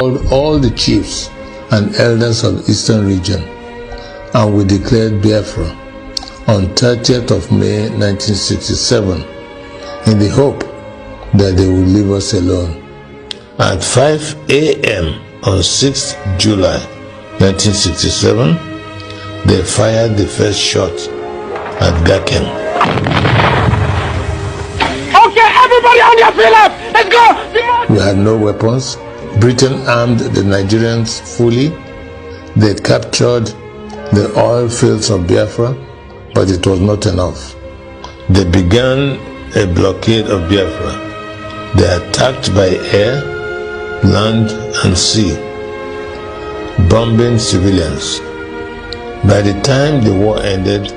All the chiefs and elders of Eastern Region, and we declared Biafra on 30th of May 1967 in the hope that they would leave us alone. At 5 a.m. on 6th July 1967, they fired the first shot at Gakem. Okay, everybody on your feet left. Let's go. We had no weapons. Britain armed the Nigerians fully. They captured the oil fields of Biafra, but it was not enough. They began a blockade of Biafra. They attacked by air, land, and sea, bombing civilians. By the time the war ended,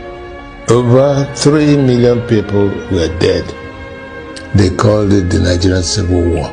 over 3 million people were dead. They called it the Nigerian Civil War.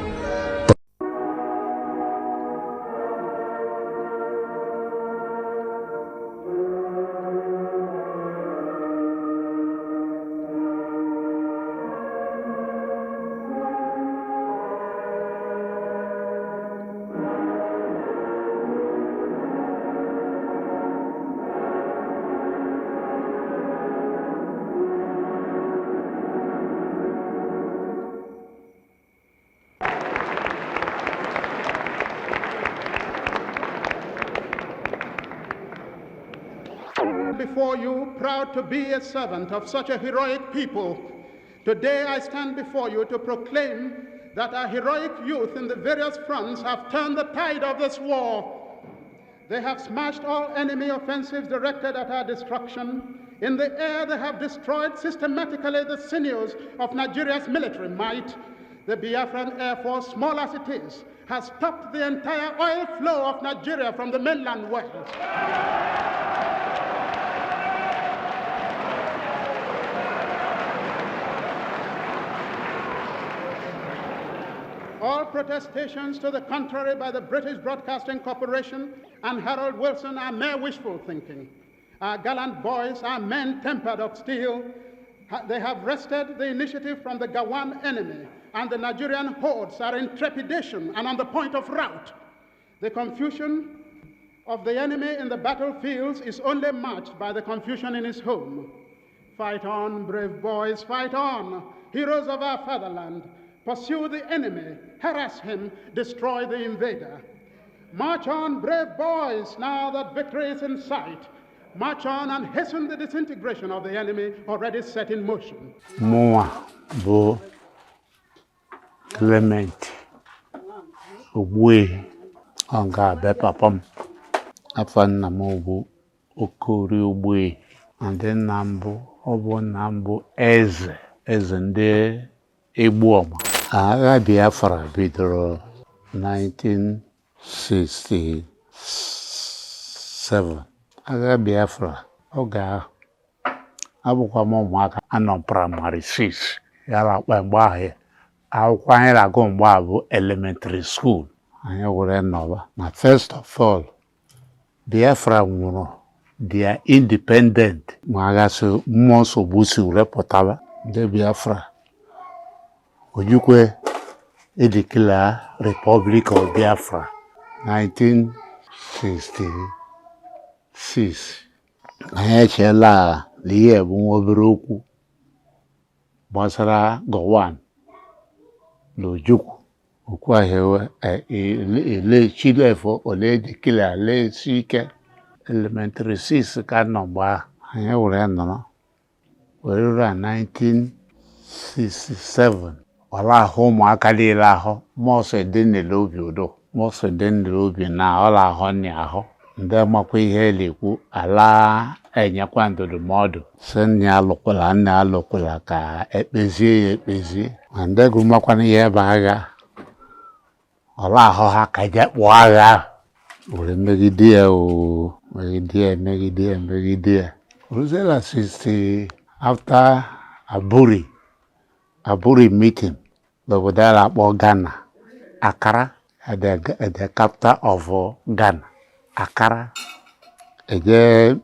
Before you, proud to be a servant of such a heroic people. Today I stand before you to proclaim that our heroic youth in the various fronts have turned the tide of this war. They have smashed all enemy offensives directed at our destruction. In the air, they have destroyed systematically the sinews of Nigeria's military might. The Biafran Air Force, small as it is, has stopped the entire oil flow of Nigeria from the mainland world. All protestations to the contrary by the British Broadcasting Corporation and Harold Wilson are mere wishful thinking. Our gallant boys are men tempered of steel. They have wrested the initiative from the Gowon enemy, and the Nigerian hordes are in trepidation and on the point of rout. The confusion of the enemy in the battlefields is only matched by the confusion in his home. Fight on, brave boys, fight on, heroes of our fatherland. Pursue the enemy, harass him, destroy the invader. March on, brave boys, now that victory is in sight. March on and hasten the disintegration of the enemy already set in motion. Mụnwa bụ Clement Ogbuehi, ọ ga-abịa papa m. Afa nna m bụ Okorie Ogbuehi, and nna m bụ, ọ bụ nna m bụ eze eze ndị Egbuoma. Agha Biafra bidoro 1967. Agha Biafra oge ahụ abụkwa m ụmụaka, anọ primary 6 ya akpa mgbe ahụ. Akwụkwọ anyị na-agụ mgbe a bụ elementary school. Anyị were nọba na first of all Biafra nwụrụ their independent ma agha si mmụọ nsogbu si were pụtaba. Ndị Biafra Ojukwu edeclare Republic of Biafra 1966. Anyị echeela na ihe bụ nwa obere okwu gbasara Gowon na Ojukwu. Okwu ahụ ele chilefo ole declare lesi ike. Elementary 6 ka nọ mgbe ahụ. Anyị were nọrọ were ruo 1967, ọla ahụ ụmụaka niile ahụ mọsụ dị n'ele obi udo mọsụ dị n'ele obi na ọla ahụ nị ahụ ndị makwa ihe na-ekwu ala enyekwa ndụmọdụ sị nne alụkwala nne alụkwala ka ekpezie ya ekpezie, ma ndị gụmakwana ihe bụ agha ọla ahụ ha ka je kpụọ agha ahụ were megide ya, o megide ya, megide ya, megide ya ruziela 60 after Aburi meeting n'obodo a na-akpọ Ghana, Accra, the capital of Ghana, Accra. Eje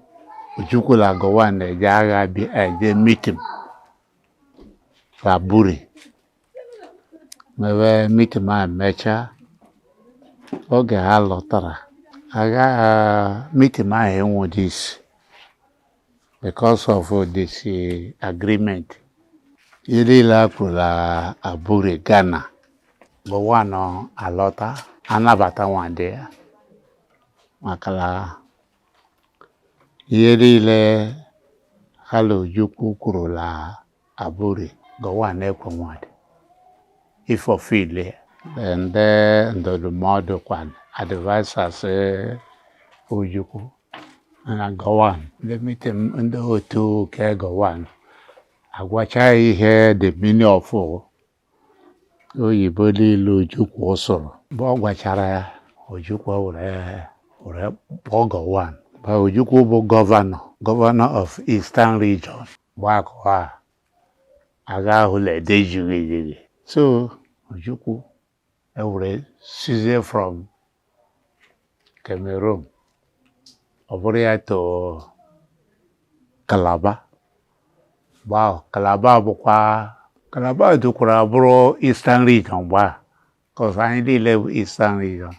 Ojukwu na Gowon eje agha bịa eje meeting Aburi, mewe meeting a mechaa. Oge ha lọtara agha, meeting ahụ enweghị isi because of this agreement. Ihe niile a kwuru na Aburi, Ghana, Gowon alọta, anabata nwade ya, maka na ihe niile ha na Ojukwu kwuru na Aburi, Gowon ekwe nwade ifulfill ya. Ndị ndụmọdụ kwan, advisers Ojukwu na Gowon, ndị meeting, ndị otu ke Gowon agwacha ihe the meaning of oyibo niile Ojukwu sụrụ. Mgbe ọ gwachara ya, Ojukwu were kpọọ Gowon. Mgbe Ojukwu bụ governor of Eastern Region, gbakọ a agha ahụ na-ede jigijigi, so Ojukwu ewere sizie from Cameroon, ọ bụrụ ya to Calabar. Mgbe ahụ Calabar bụkwa, Calabar dukwara bụrụ Eastern Region mgbe a, 'cause anyị niile bụ Eastern Region.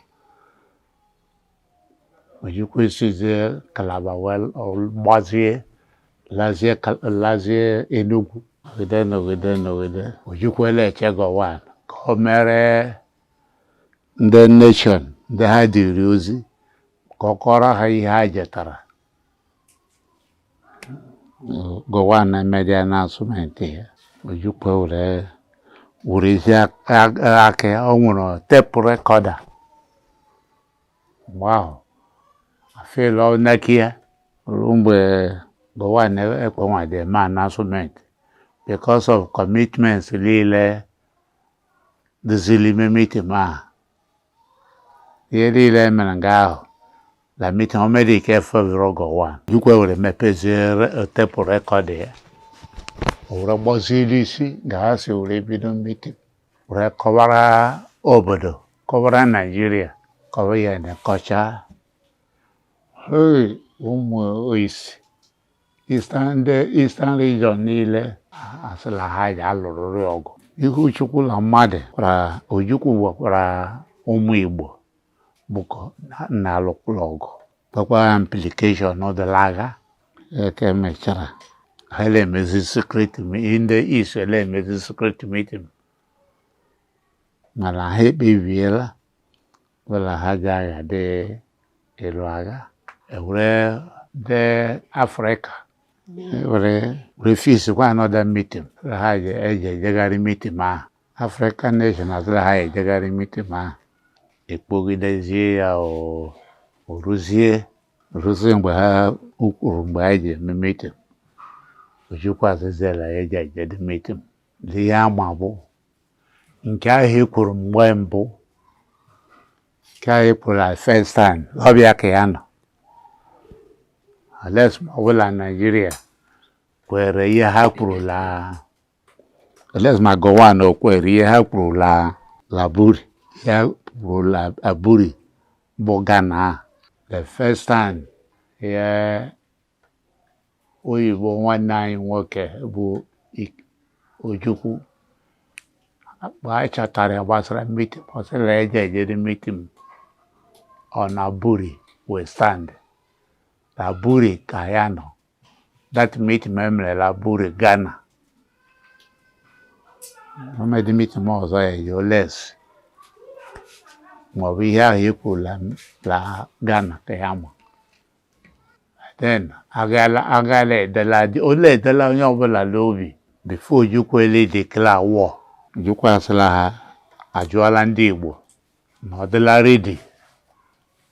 Ojukwu sizie Calabar wee gbazie lazie lazie Enugu. Nọgide, nọgide, nọgide, Ojukwu eleche Gowon ka o mere ndị nation ndị ha dịrị ozi, ka ọ kọrọ ha ihe ha jetara. Gowon emedi announcement ya, Ojukwu were werezie aka ya, o nwere tape recorder mgbe ahụ, afịlọ Nokia, ruo mgbe Gowon ekwenwade eme announcement because of commitments niile dịzili ime meeting ahụ. Ihe niile e mere nga ahụ na meeting, o mere ike favour Gowon. Ojukwu were mepezie tape record ya, o were gbaziri isi ga ha si were bido meeting, were kọwara obodo, kọwara Naijiria, kọwa ya na kọcha. Hey, ụmụ isi Eastern, ndị Eastern Region niile asịla ha ji alụrụrị ọgụ ihu Chukwu na mmadụ. Kwara Ojukwu gwakwara ụmụ Igbo bụkọ na alụkwụla ọgụ, gwakwa implication dịla agha. Eke mechara ha na-emezi secret ndị East na-emezi secret meeting, mana ha ekpebiela bụla ha ji agha dị ịlụ agha. Ewere ndị Afrịka were fix kwa another meeting ha ji eji ejegharị meeting ahụ. African nation asịla ha ejegharị meeting ahụ, ekpogidezie ya, o ruzie ruzie mgbe ha kwuru mgbe anyị ji eme meeting. Ojukwu asịziela ya eji ejede meeting. Ihe ama bụ nke ahụ e kwuru mgbe mbụ, nke ahụ e kwuru na first time, ọbịa ka ya nọ, unless ma ọ bụla Naijiria kwere ihe ha kwuru la, unless ma Gowon o kwere ihe ha kwuru la Laburi, ya kwuru la Aburi bụ Ghana the first time. Ihe oyibo nwanne anyị nwoke bụ Ojukwu, mgbe anyị chọtara ya gbasara meeting, ọ sị na eje ejere meeting ọ na Aburi we stand, Aburi ka ya nọ that meeting emere la Aburi, Ghana. Omedi meeting ọzọ ya eji oles maọbụ ihe ahụ e kwuru la Ghana ka ya ma. Then agala agala edela ole edela onye ọbụla n'obi before Ojukwu ele declare war. Ojukwu asịla ha ajụọla ndị Igbo na ọ dịla ready,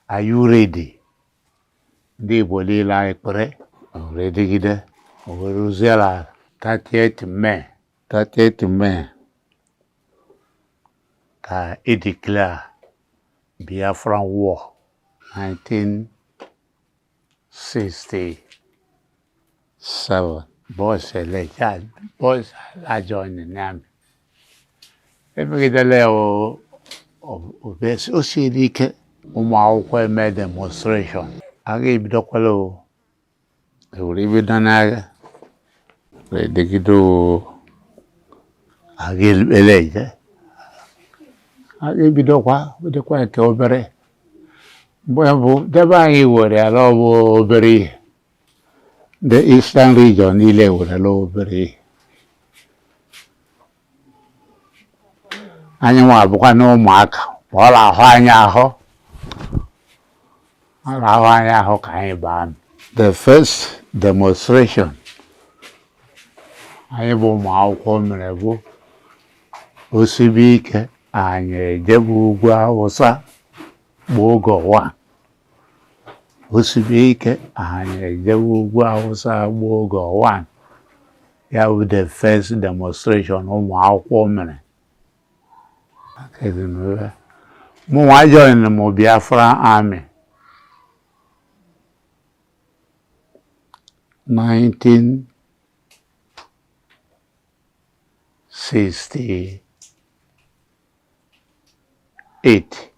are you ready? Ndị Igbo niile anyị kpere were dịgide. O were ruziela 30 May, 30 May ka e declare Biafran War 1967. Boys elecha, boys ala join the army, emegidela ya. O siri ike, ụmụ akwụkwọ eme demonstration, agha ebidokwala. O ewere bido n'agha were dịgide. O agha eleje, agha ebidokwa, bidokwa nke obere. Mgbe mbụ debe anyị were ala, ọ bụ obere ihe. The Eastern Region niile werela obere ihe. Anyị nwa bụkwa na ụmụaka, ma ọ na-ahụ anyị ahụ, ọ na-ahụ anyị ahụ ka anyị baa. The first demonstration anyị bụ ụmụ akwụkwọ mere bụ osibe ike anyị ejebe ugwu Awụsa gbuo oge ọwa. Osibe ike anyị ejebe ugwu Awụsa gbuo oge ọwa. Ya bụ the first demonstration ụmụ akwụkwọ mere. Mụnwa join m Biafra Army 1968,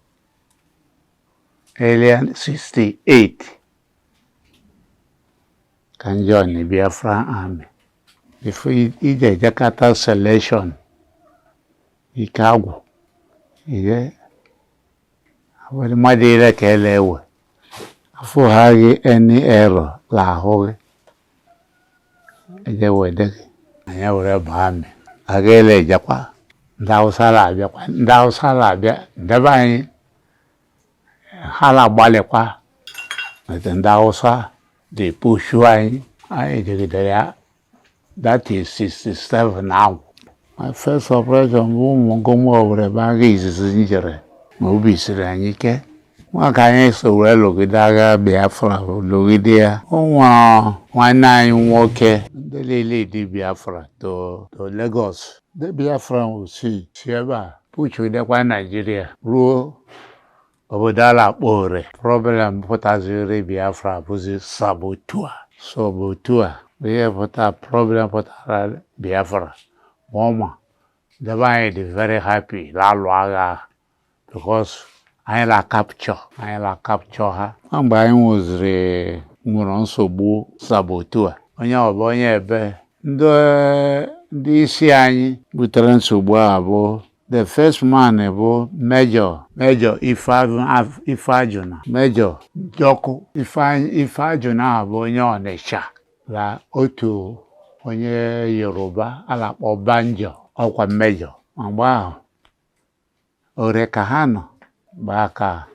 early 68 ka m join Biafra Army. Before ije ejekata selection, ike agwụ ihe mmadụ ire ka ele ewe afọ ha gị, any error la ahụ gị eje wede gị. Anyị were baa amị aga ele ejekwa. Ndị Awụsa na-abịakwa, ndị Awụsa na-abịa ndebe anyị, ha na-agbalịkwa, but ndị Awụsa dị pushu anyị. Anyị jegidere ya. That is 67 ahụ. My first operation bụ ụmụ ngomo Owere bụ agha izizi m jere, ma obi siri anyị ike nwa ka anyị so were lụgide agha Biafra, lụgide ya. Ụmụ nwanne anyị nwoke ndị niile dị Biafra to Lagos, ndị Biafra si si ebe a puchidekwa Naijiria ruo obodo a na-akpọ Ore. Problem pụtaziri Biafra bụzi saboteur. Saboteur bụ ihe pụta, problem pụtara Biafra. Ma ọma debe anyị dị very happy lalụ agha because anyị la capture, anyị la capture ha. Ma mgbe anyị nwụziri nwere nsogbu saboteur, onye ọbụ onye ebe ndị isi anyị butere nsogbu a bụ the first man bụ Major Ifeajuna, Major Njọkụ Ifeajuna bụ onye Ọnịcha na otu onye Yoruba a na-akpọ Banjo, ọkwa Major. Ma mgbe ahụ Ore ka ha nọ mgbe aka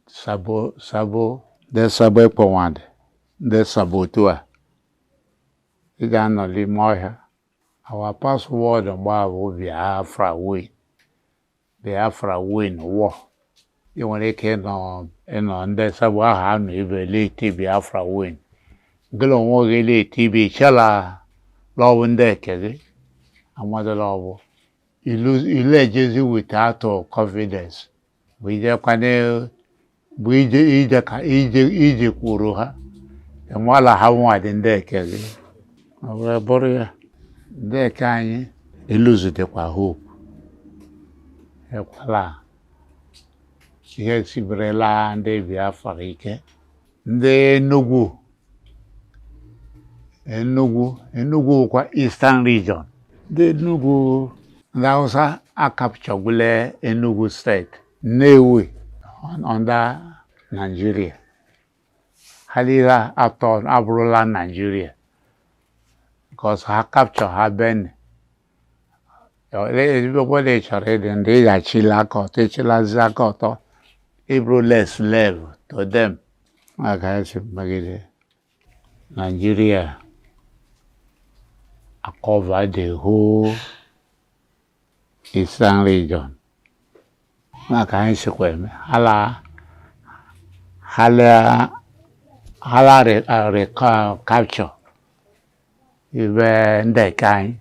sabo sabo ndị sabo ekponwadị, ndị saboteur ị ga-anọ n'ime ọhịa. Our password mgbe ahụ bụ "Biafra win, Biafra win war". Ị nwere ike ịnọ ndị sabo ahụ anọ ibe leti "Biafra win", gịla onwe gị leti ibe ichala lọbụ ndị eke gị amadụla ọbụ ilu ejezi without confidence bụ ijekwana bụ ije ije ka ije ije kwuru ha enwela ha nwa dị ndị eke gị. Ọ wee bụrụ ya ndị eke anyị eluzidekwa hope ekwela. Ihe sibirila ndị Biafra ike. Ndị Enugu kwa Eastern Region, ndị Enugu, ndị Hausa acapturegwule Enugu Steeti, Nnewi under Nigeria. Ha niile atọ abụrụla Nigeria because ha capture ha. Benue, ebe ọbụla ị chọrọ ịdị ndị ị ga-achịla aka ọtọ, ịchịlazi aka ọtọ, ịbụrụla slave to them. Maka esi megide Nigeria cover the whole Eastern Region. Maka anyị sikwa eme hala hala hala recapture ibe ndị eke anyị.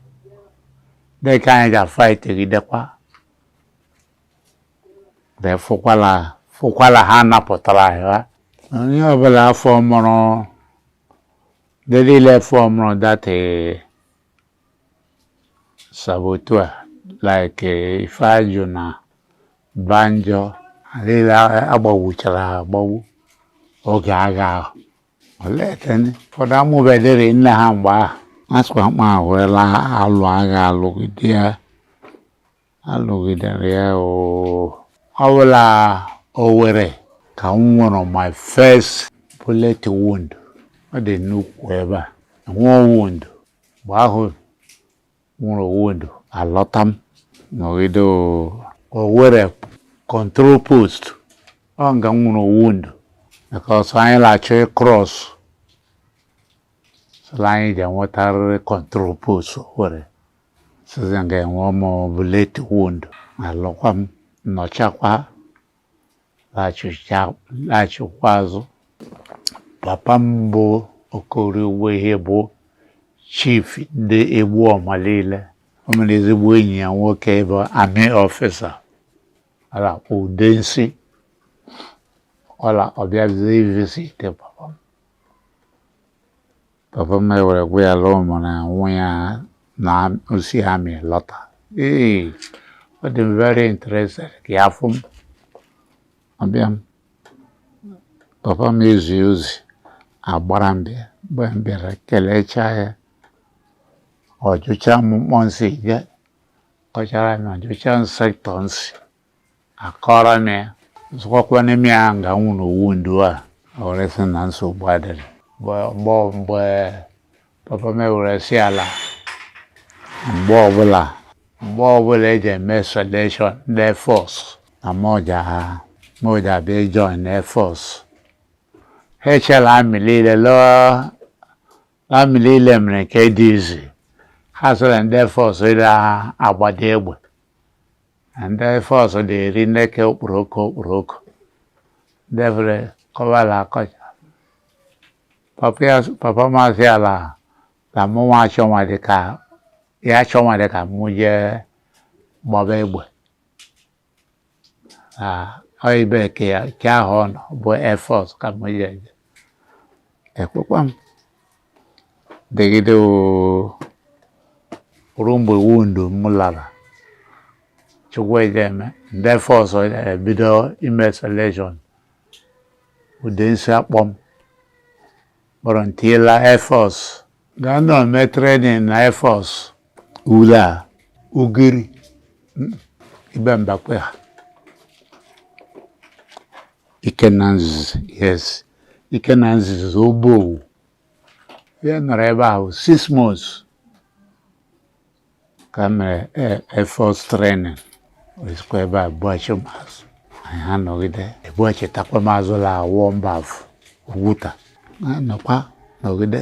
Ndị eke anyị ga-fight gidekwa de fụkwala fụkwala ha napụtara ha. Onye ọbụla afọ mụrụ, ndị niile fọmụrụ that saboteur like Ifeajuna, Banjo, niile agbagbuchara agbagbu oge agha ahụ. Olee ụfọdụ amụbedịrị nne ha mgbe ahụ. Asịkwa mkpa ahụela alụ agha alụgide ya, alụgidere ya oo. Ọ bụla Owerri Ka m nwere my first bullet wound. Ọ dị nnukwu ebe a, nwụọ wound. Mgbe ahụ nwụrụ wound, alọta m nọgide Owerri control post. Ọ nga m nwụrụ wound because anyị na-achọ cross, so anyị ji enwetarịrị control post Owerri. Sizi nga enwe m bullet wound, alọkwa m, nọchakwa, laghachikwa azụ. Papa m bụ Okorie Ugbohie, bụ chief ndị Egbuoma niile. O mere ezigbo enyi ya nwoke bụ army officer a na-akpọ Udensi. Ọla ọbịazie visit papa m. Papa m ewere gwa ya lụọ mụ na nwunye ya na osi army lọta. Ee, ọ dị m very interested ka ya fụ m. Ọbịa m, papa m ezi ozi agbara m bịa. Mgbe m bịara, kelechaa ya, ọ jụcha m mkpọ nsị je kọchara m, jụcha m sector nsị, akọrọ m ya, zụkwakwa n'ime ya nga nwụrụ wound a. O were sị na nsogbu adịrị. Mgbe papa m were sị ala, mgbe ọbụla eji eme selection ndị Air Force, na mọja bịa join Air Force. Ha echela army niile lụọ, army niile mere nke dị izi. Ha sịrị ndị Air Force agbado egbe, ndị Air Force na-eri nneke okporoko okporoko. Ndị fere kọwala akọcha. Papa m asị ala na mụnwa achọnwa dị ka ya achọnwa dị ka mụ jee gbaba egbe na ọ ibe ke ya ke ahụ ọ nọ bụ Air Force ka mụ jee eje. Ekwekwa m degide oo ruo mgbe wound m lara. Chukwu ejeme ndị Air Force ebido ime selection, Udensi akpọ m kpọrọ m tiela Air Force, gaa nọ mee training na Air Force ule a Ugiri ibe Mbakwe ha Ikenna Nzizi. Yes, Ikenna Nzizi Obowu. Ya nọrọ ebe ahụ 6 months ka m mere Air Force training. Osikwa ebe a bughachi m azụ. Anyị anọgide ebughachitakwa m azụ la awọ mba afụ Ugwuta. Nọkwa nọgide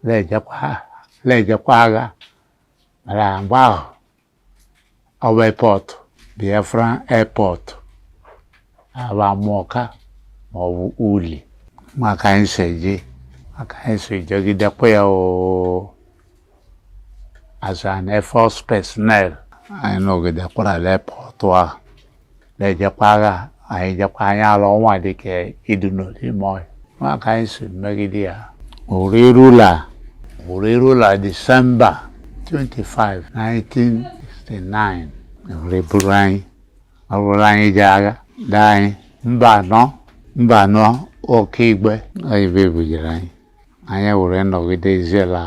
na-ejekwa agha. Mana mgbe ahụ ọ bụ airport, Biafra airport aba Amụọka maọbụ Uli, maka anyị si eje, maka anyị si jegidekwa ya oo as an Air Force personnel. Anyị nọgidekwara airport ahụ na-ejekwa agha. Anyị jekwa, anyị alụ ọnwa dịka idu n'ime ọhịa, maka anyị si megide ya. Orirula Disemba 25, 1969, were buru anyị, ọ bụrụ anyị ji agha daa anyị mba anọ oke igbe ebe ebujere anyị. Anyị were nọgideziela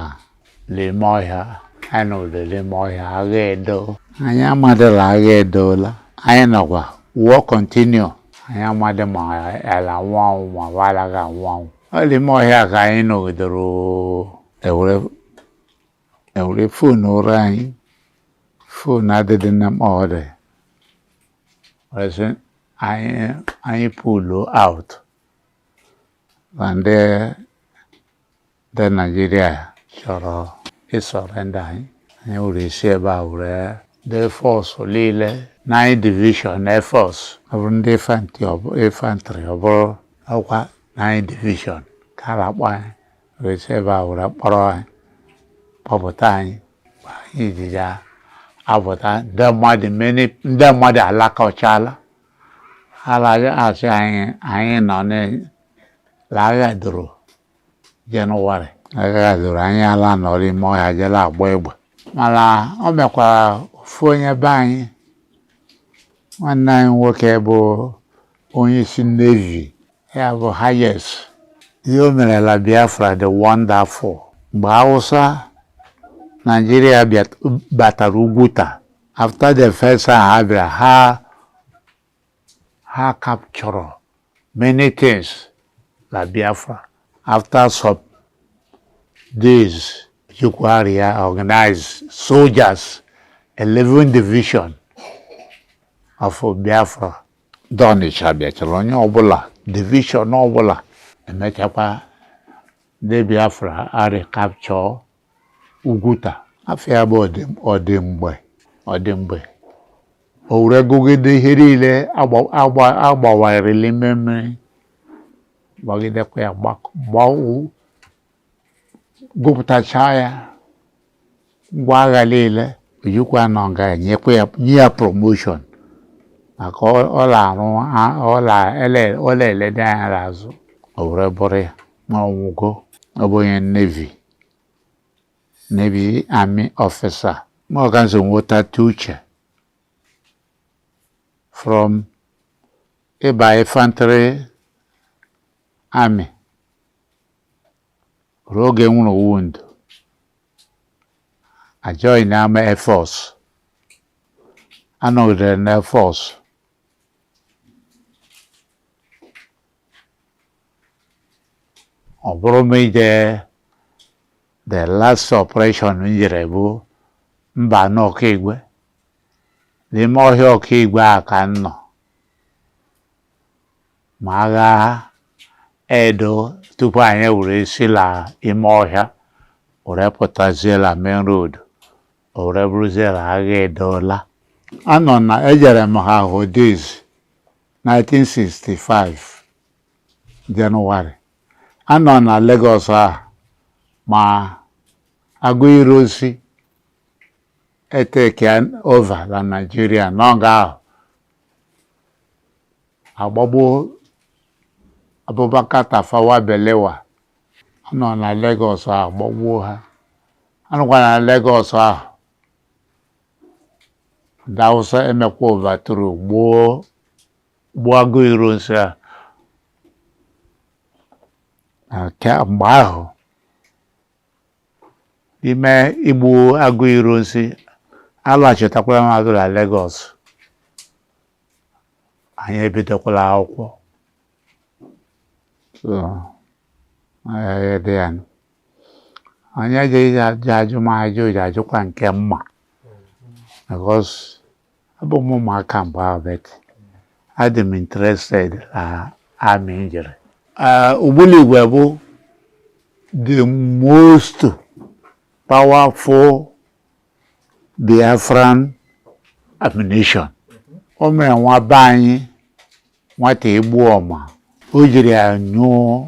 n'ime ọhịa. Anyị nọgide n'ime ọhịa, agha edo. Anyị amadịla agha edola. Anyị nọkwa, war continue. Anyị amadị ma ala anwụ anwụ ma ọ alaghị anwụ anwụ. Ọ n'ime ọhịa ka anyị nọgidere. Ewere phone ụra anyị, phone adịdị na mkpa ọ dị, were sị anyị pull out na ndị Naijiria chọrọ ị surrender anyị. Anyị were isi ebe a were ndị force niile, nine division Air Force, ọ bụrụ ndị infantry, ọ bụrụ ọkwa nine division ka a na-akpọ anyị, were si ebe a were kpọrọ anyị, kpọpụta anyị. Anyị jija apụta, ndị mmadụ many, ndị mmadụ alakọchala. Ha asị anyị anyị nọ n'agha doro Jenụwarị, agha doro anyị ala nọ n'ime ọhịa jere agba egbe. Mana o mekwara ofu onye be anyị, nwanne anyị nwoke bụ onye isi Navy, ya bụ Hayes. Ihe o merela Biafra dị wonderful. Mgbe Hausa Nigeria batara Ugwuta, after the first time ha bịara, ha capture many things na Biafra. After some days, Ojukwu Aria organized soldiers, 11 division of Biafra. Ndị Ọnịcha bịachara onye ọbụla, division ọbụla. Emechakwa, ndị Biafra arị capture Ugwuta. Afọ ya bụ Ọdịmgbe. Ọdịmgbe o were gụgide ihe niile agbawarịrị n'ime mmiri, gbagidekwa ya gụpụtacha ya ngwa agha niile. Ojukwu anọ nga nyekwa ya, nye ya promotion maka ọ na-arụ, ọ na-elede anya n'azụ. O were bụrụ ya ma ọnwụgo. Ọ bụ onye Navy Army officer. Ma ọ ka nso nwetata uche from ịba infantry army ruo oge m nwụrụ wound, I join Army Air Force. Anọgidere na Air Force ọ bụrụ m ije. The last operation m jere bụ mba n'Ọkaigwe, n'ime ọhịa Ọkaigwe a ka m nọ ma agha Edo tupu anyị were si la ime ọhịa were pụtazie la main road, o were bụrụzie la agha edola. Anọ na ejere m ha Hodis 1965 Jenụwarị. Anọ na Lagos a ma Aguiyi Ironsi e take over na Nigeria. N'oge ahụ agbagbuo Abubakar Tafawa Balewa. Anọ na Lagos ahụ gbagbuo ha. Anọkwa na Lagos ahụ ndị Hausa emekwa overthrow, gbuo gbuo Aguiyi Ironsi a. Mgbe ahụ n'ime igbu Aguiyi Ironsi, alọghachitakwara m azụ na Lagos. Anyị ebidokwala akwụkwọ. So ihe dị ya onye ejeghị ajụ ajụ m ajụ ji ajụkwa nke mma because abụ m ụmụaka mgbe ahụ, but adị m interested na army njere. Ogbunigwe bụ the most powerful Biafran ammunition. O mere nwa be anyị nwata egbu ọma, o jiri ya nyụọ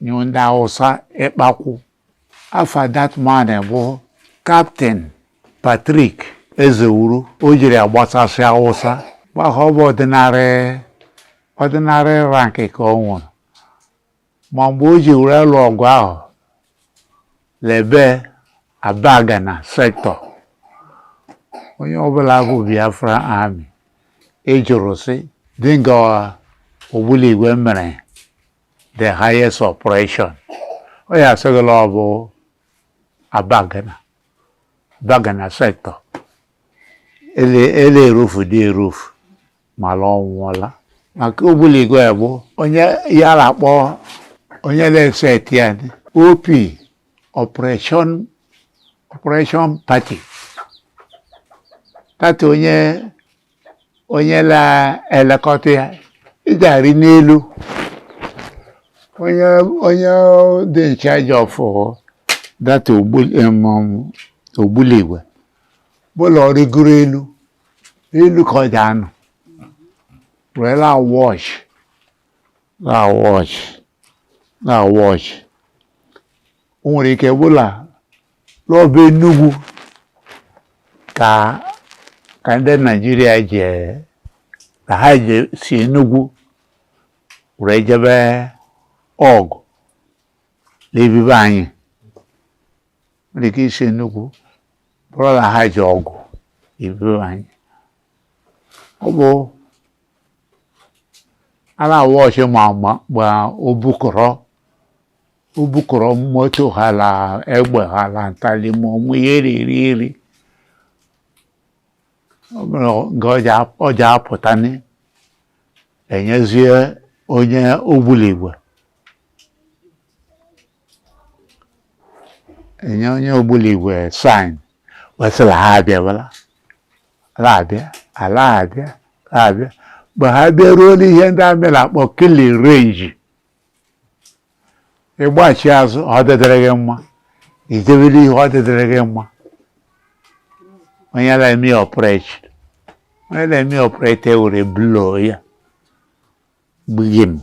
nyụọ ndị Hausa ịkpakwụ. Afa that man bụ Captain Patrick Ezewuru. O jiri ya gbasasị Hausa. Gbahọ ọ bụ ordinary rank ka ọ nwụrụ, ma mgbe o ji were lụọ ọgụ ahụ lebe Abagana sector, onye ọbụla bụ Biafra Army ejụrụ sị dinga Ogbunigwe mere the highest operation, ọ ya asịghịla ọ bụ Abagana sector. Ele erofu dị erofu mana ọ nwụọla maka Ogbunigwe bụ onye ya na-akpọ onye na-eseti ya OP, operation party tata, onye na-elekọta ya iji arị n'elu, onye dị in charge of that Ogbunigwe bụla ọ rịgoro elu elu ka ọ ji anọ were la watch la watch la watch. O nwere ike bụla n'ọba Enugu ka ndị Naijiria ji ka ha ji si Enugu were jebe ọgụ n'ebibe anyị. Nwere ike isi Enugu bụrụ na ha ji ọgụ ebibe anyị. Ọ bụ a na-awọchị ma o bukọrọ moto ha la egbe ha la ntali ma ọmụ ihe eri eri. Ọ bụrụ nga ọ ji apụta ni Enyezie onye Ogbunigwe, enye onye Ogbunigwe sign wee sị la ha abịawala, ala abịa, ala abịa, ala abịa. Mgbe ha bịaruo n'ihe ndị army na-akpọ killing range, ịgbachi azụ ọ dịdịrị gị mma, ijebere ihe ọ dịdịrị gị mma. Onye na-eme operate, onye na-eme operate were blow ya gbigim,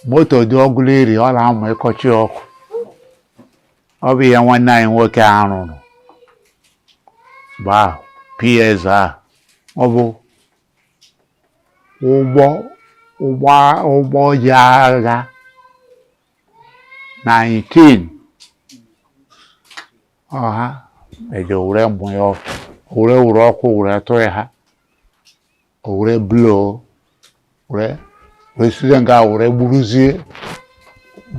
moto dị ọgụlụ iri ọ na-amụ ịkọchi ọkụ. Ọ bụ ihe nwanne anyị nwoke a rụrụ mgbe ahụ, PS ahụ, ọ bụ ụgbọ ụgbọ ụgbọ ji agha 19 ọha eji were mụ ya ọkụ, were were ọkụ were tụọ ha, were blow, were were site nga were gburuzie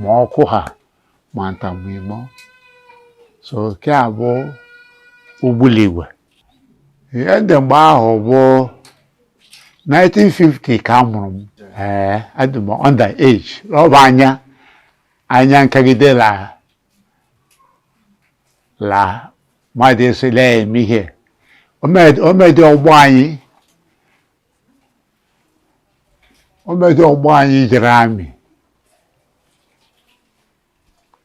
ma ọkụ ha ma ntamuimo. So nke a bụ Ogbunigwe. Ihe dị mgbe ahụ bụ 1950 ka a mụrụ m. Ee, adị m under age. Ọ bụ anya anya nkagide la la mmadụ esila eme ihe omedi ọgbọ anyị, omedi ọgbọ anyị jere army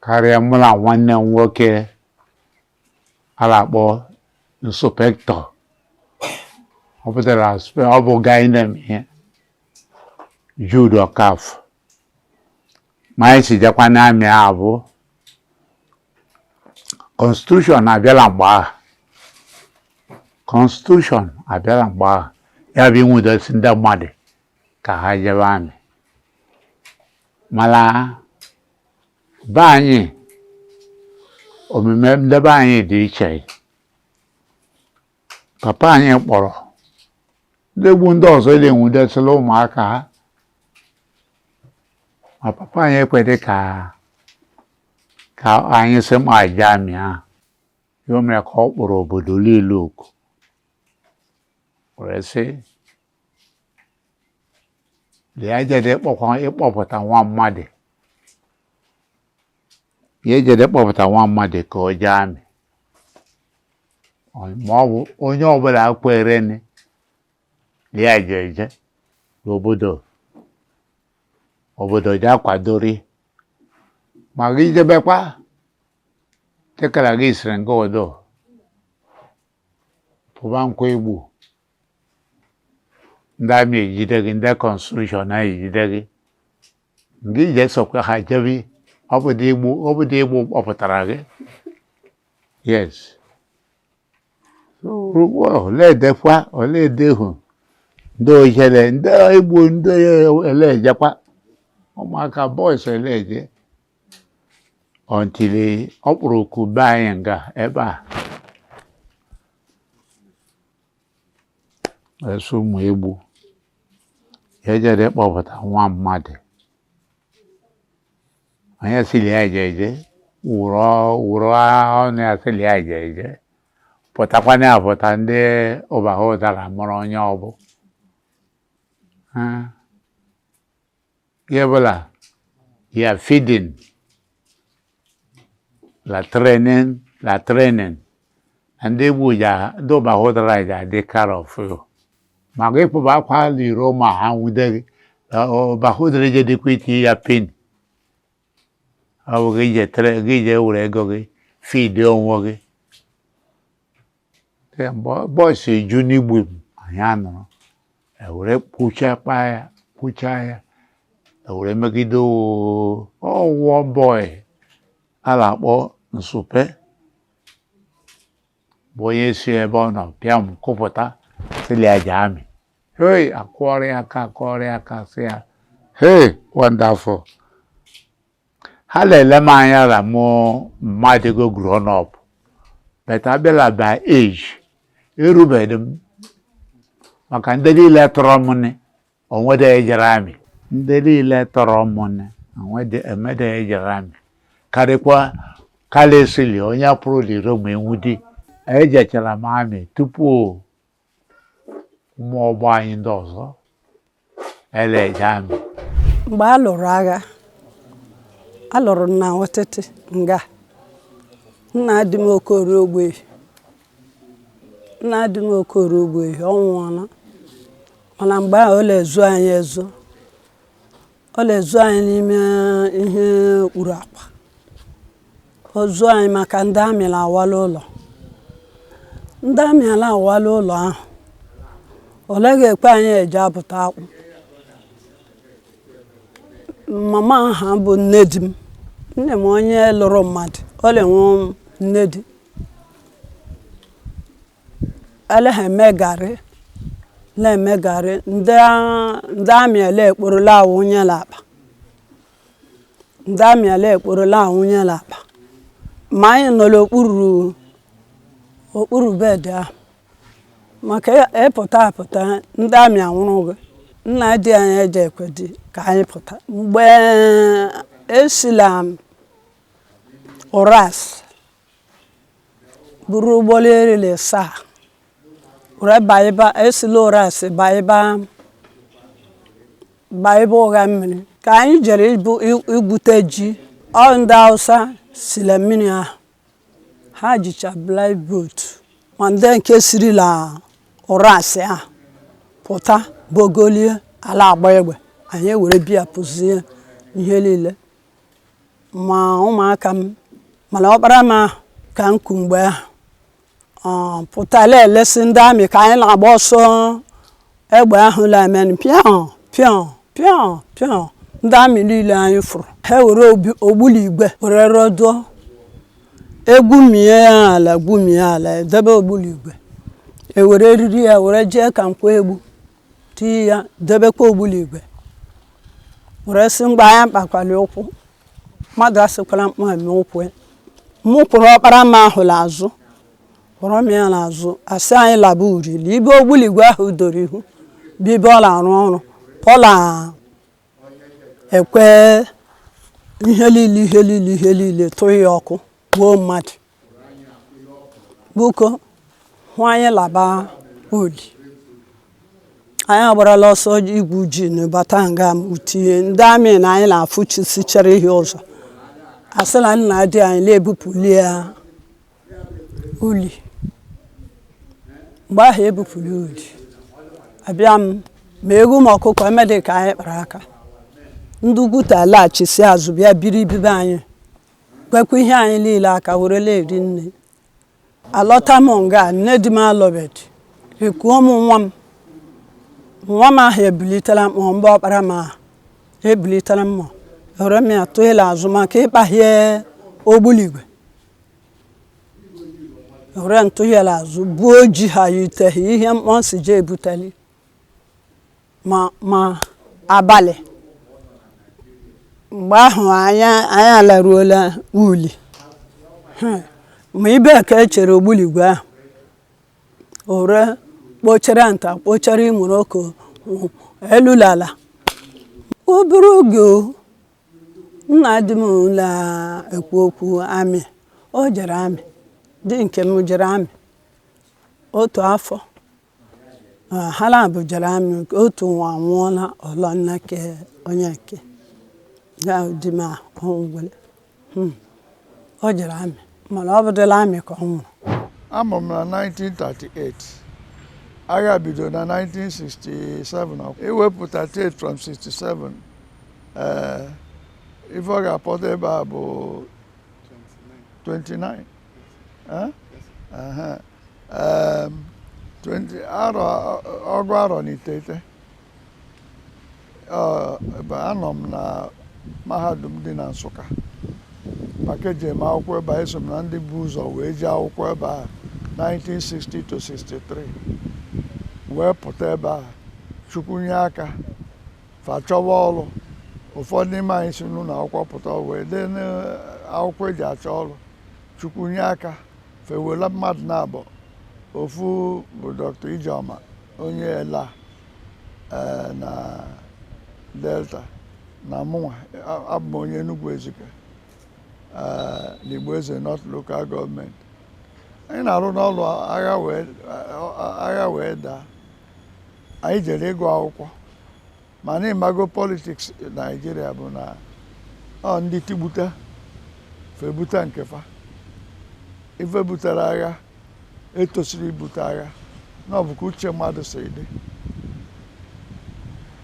karịa mụ na nwanne m nwoke a na-akpọ inspector. Ọ pụtara ọ bụ guy name ihe Jude Okafọ. Ma anyị si jekwa n'army ahụ bụ constitution abịala mgbe ahụ, constitution abịala mgbe ahụ, ya bụ inwudosi ndị mmadụ ka ha jebe army. Mana be anyị, omume ndị be anyị dị iche. Papa anyị kpọrọ ndị egbu ndị ọzọ na-enwudesịla ụmụaka ha, ma papa anyị ekwedị ka ka anyị sị ma jee army ahụ. Ya o mere ka ọ kpọrọ obodo niile oku were sị lee, ejede ịkpọkwa ịkpọpụta nwa mmadụ, ya ejede kpọpụta nwa mmadụ ka o jee army, ma ọ bụ onye ọbụla kwere ya je eje n'obodo, obodo ji akwadori ma gị jebekwa dịkara gị siri nga odo pụba nkwa egbu ndị army ejide gị, ndị conscription ejide gị, ngị ije sokwa ha jebe. Ọ bụ dị igbu, ọ bụ dị igbu kpọpụtara gị. Yes, oledekwa oledehu ndị ojele ndị egbu ndị elejekwa ụmụaka boys eleje until ọ kpụrụ oku be anyị nga ebe a eso ụmụ egbu ya ejere kpọpụta nwa mmadụ, onye sili ya eje eje wụrụ wụrụ ọnụ ya sili ya eje eje pụtakwana ya pụta. Ndị ụbaha ụdara mụrụ onye ọbụ ihe bụla ya feeding la training la training na ndị egbu ja ndị ụbaha ụdara ja adị care of you maka ịpụba akwa n'iro ma ha nwude gị. Ụbaha ụdara je dịkwa iti ya pin, ọ bụ gị je tere gị je were ego gị feed onwe gị. Boys eju n'igbu m anyị anọrọ ewere kpuchakpa ya kpucha ya ewere megide ọwụọ boy a na-akpọ Nsupe bụ onye si ebe ọ nọ pịa m kụpụta sịlị ya jee army. Hey, akụọrọ ya aka, akụọrọ ya aka, sị ya hey, wonderful. Ha na-ele m anya na mụ mmadụ go grown up, but abịala by age erubeghị m, maka ndị niile tọrọ m nị onwede ejere army, ndị niile tọrọ m nị onwede emede ejere army, karịkwa karịsịrị onye pụrụ n'iro ma enwudi. Ejechara m army tupu ụmụ ọgbọ anyị ndị ọzọ. Eleje amị. Mgbe a lụrụ agha, a lụrụ na Ọtịtị nga nna di m Okorie Ogbuehi, nna di m Okorie Ogbuehi, ọ nwụọla. Mana mgbe ahụ ọ na-ezu anyị ezo, ọ na-ezu anyị n'ime ihe okpuru akwa. O zuo anyị maka ndị amị na-awala ụlọ, ndị amị ala awala ụlọ ahụ. Ole ga-ekwe anyị eje apụta akwụ? Mama ha bụ nne di m, nne m onye lụrụ mmadụ, ọ na-enwe nne di ele ha eme garị, na-eme garị. Ndị amị ele ekporola awụnyela akpa, ndị amị ele ekporola awụnyela akpa. Ma anyị nọ n'okpuru okpuru bed ahụ maka ịpụta apụta, ndị amị anwụrụ gị. Nna di anyị eje ekwe di ka anyị pụta. Mgbe esila ụras buru ụgbọelu erila saa were baiba, esila ụras baiba baiba ụgha mmiri ka anyị jere igwute ji. Ọ ndị Hausa sila mmiri ahụ, ha jicha boat, ma ndị nke sirila ụrasị ahụ pụta bogolie ala agba egbe. Anyị ewere biya pụzie ihe niile, ma ụmụaka m, mana ọkpara m ahụ ka m kwu mgbe ahụ pụtala elesi ndị amị ka anyị na-agba ọsọ. Egbe ahụ na-eme pịọ pịọ pịọ pịọ. Ndị amị niile anyị fụrụ, ha were ogbunigwe were rọduo, egwumie ala, gwumie ala, edebe ogbunigwe, ewere eriri ya were jee ka nkwa egbu tii ya, debekwa ogbunigwe, were sị mgbe anyị kpakwali ụkwụ mmadụ asịkwala mkpa eme ụkwụ. Mụ kwụrụ ọkpara m ahụ n'azụ, kwụrụ m ya n'azụ, asị anyị laba uri ibe ogbunigwe ahụ doro ihu bụ ibe ọ na-arụ ọrụ. Ọ na-ekwe ihe niile, ihe niile, ihe niile tụọ ya ọkụ, gbuo mmadụ. Buko hụ anyị laba uli. Anyị agbarala ọsọ igwu ji na bata nga m tinye ndị amị na anyị na-afụchisichara ihe ụzọ. Asị na nna di anyị na-ebupụli ya uli. Mgbe ahụ ebupụli uli, abịa m ma egwu ma ọkụkọ emedị ka anyị kpara aka. Ndị ugwuta laghachisi azụ bịa biri bibe anyị, kwekwa ihe anyị niile aka werela eri nne. Alọta m nga nne di m alọbedi, ekuo m nwa m. Nwa m ahụ ebilitela mkpọ, mgbe ọkpara m ahụ ebilitela mmụọ, were m ya tụela azụ maka ịkpahie ogbunigwe, were ntụghere azụ buo ji ha yiteghị ihe mkpọ si je ebuteli. Ma abalị mgbe ahụ anyị alaruola uli, ma ibe ka e chere ogbunigwe ahụ ore kpochere nta kpochere imụrụ oko elulala. Obere oge nna di m na-ekwu okwu amị, o jere amị, di nke m jere amị otu afọ, ha na-abụ jere amị otu nwa nwụọla ọlọnna ke onye nke ya di m ahụ ngwele. O jere amị, mana ọ bụdịla amị ka ọ nwụrụ. Amụrụ m na 1938. Agha bido na 1967. Iwepụ 38 from 67, ife ọ ga-apọta ebe a bụ 29. 20 arọ, ọgụ arọ na iteghete. Ebe anọ m na mahadum dị na Nsụka maka eji eme akwụkwọ ebe a, eso m na ndị bụ ụzọ wee jee akwụkwọ ebe a 1960 to 63, wee pụta ebe a. Chukwu nye aka fa chọwa ọrụ. Ụfọdụ n'ime anyị si n'ụlọ akwụkwọ pụta wee dee n'akwụkwọ eji achọ ọrụ. Chukwu nye aka fewela mmadụ na-abụ. Ofu bụ Dr. Ijeọma onye ela na Delta, na mụnwa abụ m onye Enugu Ezike n'Igbo Eze North Local Government. Anyị na-arụ n'ọrụ agha wee daa. Anyị jere ịgụ akwụkwọ. Mana ịmago politics Naijiria bụ na ọ ndị tigbute febuta nke fa. Ife butere agha etosiri ibute agha na ọ bụ ka uche mmadụ si dị,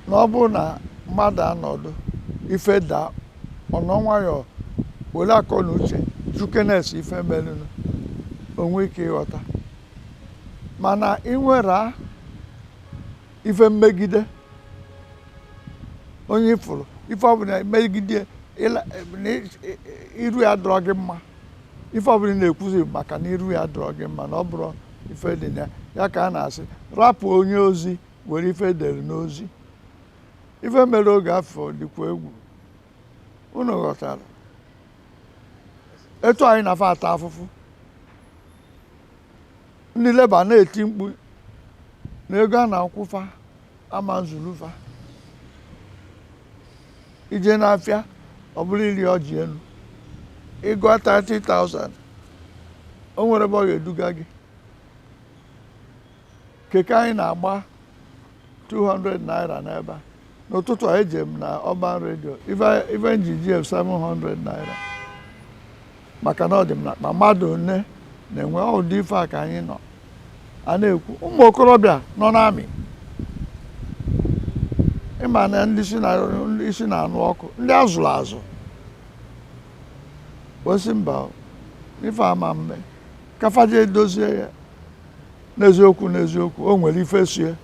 na ọ bụrụ na mmadụ anọdụ ife daa, ọnọ nwayọọ were akọ na uche jukenes ife merụnụ, onwe ike ịghọta. Mana ịnwere ife mmegide onye ifụrụ ife ọbụla megide iru ya dọrọ gị mma, ife ọbụla ị na-ekwuzi maka na iru ya dọrọ gị mma na ọ bụrụ ife dị na ya ka a na-asị rapụ onye ozi were ife edere n'ozi. Ife mere oge afọ dịkwa egwu. Unu ghọtara etu anyị na-afa ata afụfụ, ndị labour na-eti mkpu na ego a na-akwụfa ama nzulufa. Ije n'afịa, ọ bụrụ iri ọjị elu ịgụọ 30,000, o nwere ebe ọ ga-eduga gị. Keke anyị na-agba 200 naira n'ebe a. N'ụtụtụ a eje m na Urban Radio, ife njiji 700 naira maka na ọ dị m n'akpa. Mmadụ one na-enwe ụdị ife a ka anyị nọ a na-ekwu? Ụmụ okorobịa nọ n'amị, ịma na ndị isi na-anụ ọkụ, ndị azụrụ azụ wesị mba, ife ama mme kafaje dozie ya. N'eziokwu n'eziokwu, o nwere ife sie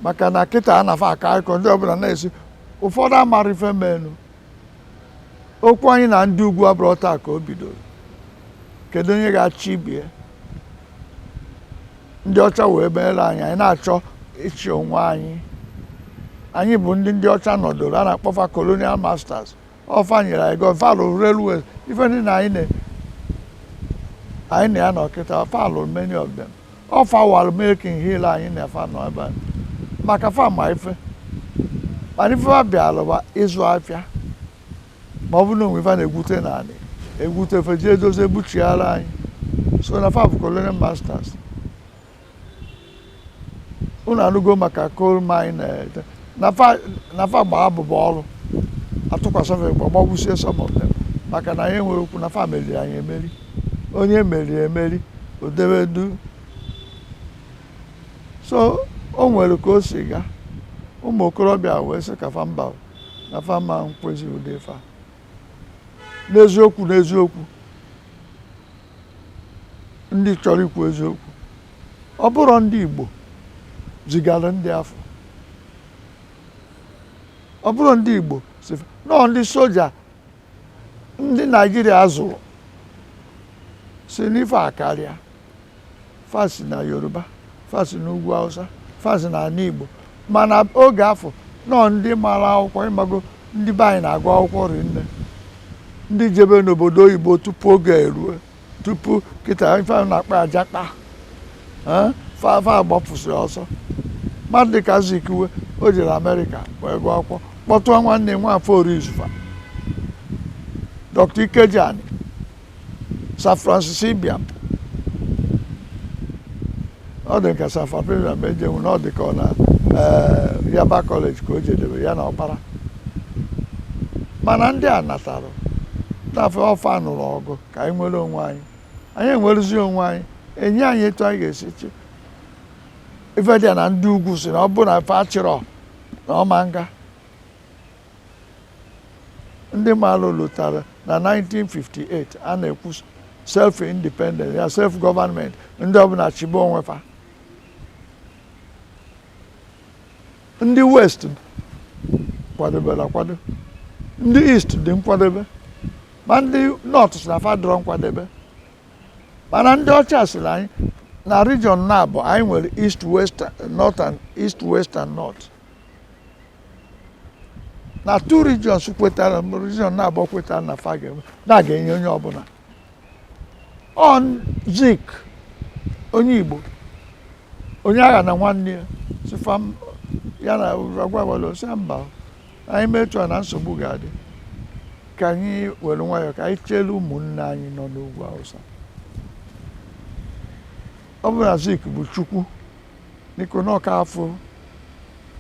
maka na kịta a na-afa aka akụkọ ndị ọbụla na-esi. Ụfọdụ amara ife menu. Okwu anyị na ndị ugwu abụrụ taa ka o bidoro. Kedu onye ga-achị ibie? Ndị ọcha wee meere anyị, anyị na-achọ ịchị onwe anyị. Anyị bụ ndị ọcha nọdụrụ, a na-akpọfa colonial masters. Ọfa nyere anyị gọ fa lụrụ railways, ife ndị na anyị na ya nọ kịta, fa lụrụ many of them. Ọfa wara making hill anyị na fa nọ ebe a maka fa ma ife, mana ife fa bịalụba ịzụ afịa, ma ọ bụ na onwe ife a na-egwute n'anị egwute fe jee dozie gbuchiara anyị. So na fa bụ colonial masters. Unu anụgo maka coal mine na fa gbaa abụba ọrụ atụkwasị fa egbe, gbagbusie some of them maka na anyị enwere okwu na fa meriri anyị emeri. Onye meriri emeri o du. So o nwere ka o si gaa, ụmụ okorobịa wee sị ka fa mba, na fa ma nkwezi ụdị fa. N'eziokwu n'eziokwu, ndị chọrọ ikwu eziokwu, ọ bụrụ ndị Igbo zigara ndị afọ, ọ bụrụ ndị Igbo si nọọ, ndị soja ndị Naijiria zụrụ si n'ife a karịa. Fa si na Yoruba, fa si n'ugwu Hausa, fa si na ala Igbo. Mana oge afọ nọọ ndị mara akwụkwọ, ịmago ndị be anyị na-agụ akwụkwọ rinne, ndị jebe n'obodo oyibo tupu oge erue, tupu kịta ife a na-akpa ajakpa fa fa gbapụsịrị ọsọ. Mmadụ dịka Azikiwe, o jere Amerịka wee gụọ akwụkwọ, kpọtụọ nwanne Nwafọ Orizufa, Dr. Ikejiani, Sir Francis Ibiam. Ọ dị ka Sir Francis Ibiam ejenwu na ọ dị ka ọ na Yaba College ka o jedebe ya na ọkpara. Mana ndị a natara n'afọ ọfa nụrụ ọgụ ka anyị nwere onwe anyị. Anyị enwerezi onwe anyị, enye anyị etu anyị ga-esi chi ife dị na ndị ugwu si na ọ bụ na ife achịrọ na ọma nga. Ndị mmadụ lụtara na 1958, a na-ekwu self independence ya, self government, ndị ọbụla chibe onwe fa. Ndị West kwadobere akwado, ndị East dị nkwadebe, ma ndị North si na fa dọrọ nkwadebe. Mana ndị ọcha sịrị anyị na region na-abụ anyị nwere East, West, North and East, West and North, na two regions kwetara, region na-abụọ kwetara na fa ga-eme na ga-enye onye ọbụla. Ọ Zik, onye Igbo, onye agha na nwanne ya si fa ya na agwawalo si mba, anyị metụ a na nsogbu ga-adị, ka anyị were nwayọọ ka anyị chere ụmụnne anyị nọ n'ugwu Hausa. Ọ bụ na Zik bụ Chukwu n'iko n'ọka afọ.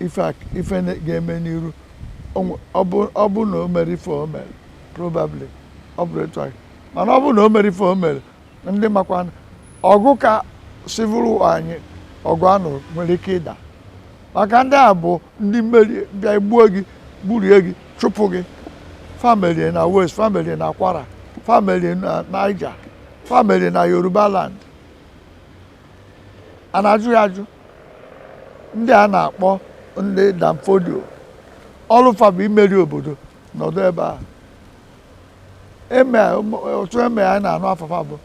Ife ga-eme n'iru, ọ bụ na o mere ife o mere, probably ọ bụrụ etu a. Mana ọ bụ na o mere ife o mere, ndị makwa ọgụ ka civil war anyị, ọgụ anụ nwere ike ịda, maka ndị a bụ ndị mmeri bịa gbuo gị, gburie gị, chụpụ gị. Family na West, family na Kwara, family na Niger, family na Yoruba land. A na-ajụ ya ajụ. Ndị a na-akpọ ndị Danfodio, ọlụfa bụ imeri obodo nọdụ ebe a. Eme otu eme anyị na-anụ afafa bụ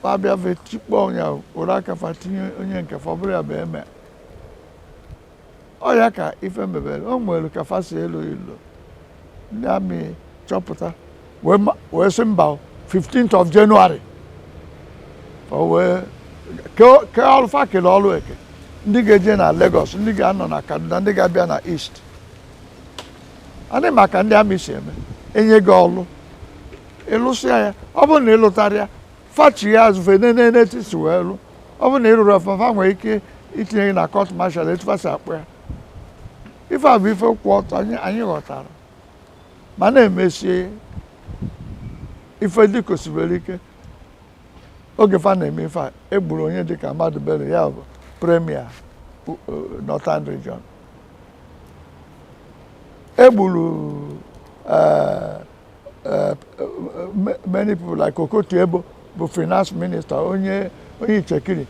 fa bịa fe tikpọ onye, were aka fa tinye onye nke fa, ọ bụrụ ya bụ eme ọ ya ka ife mebere. O nwere ka fa si elu ilo, ndị amị chọpụta wee sị mba, 15th of January o wee kee ọrụ. Fa kele ọrụ eke, ndị ga-eje na Lagos, ndị ga-anọ na Kaduna, ndị ga-abịa na East. Adị maka ndị amị si eme, enye gị ọlụ, ịlụsịa ya. Ọ bụrụ na ịlụtara ya, fachi ya azụ, fe n'etiti wee lụ. Ọ bụrụ na ị rụrụ ọfụma, fa nwere ike itinye gị na court martial, etu fa si akpụ ya. Ife a bụ ife kwụ ọtọ anyị ghọtara, ma na-emesie ife dị kosibere ike. Oge fa na-eme ife a, egburu onye dịka Ahmadu Bello, ya bụ premier Northern Region. Egburu many people like Okotie-Eboh, bụ finance minister, onye Itsekiri,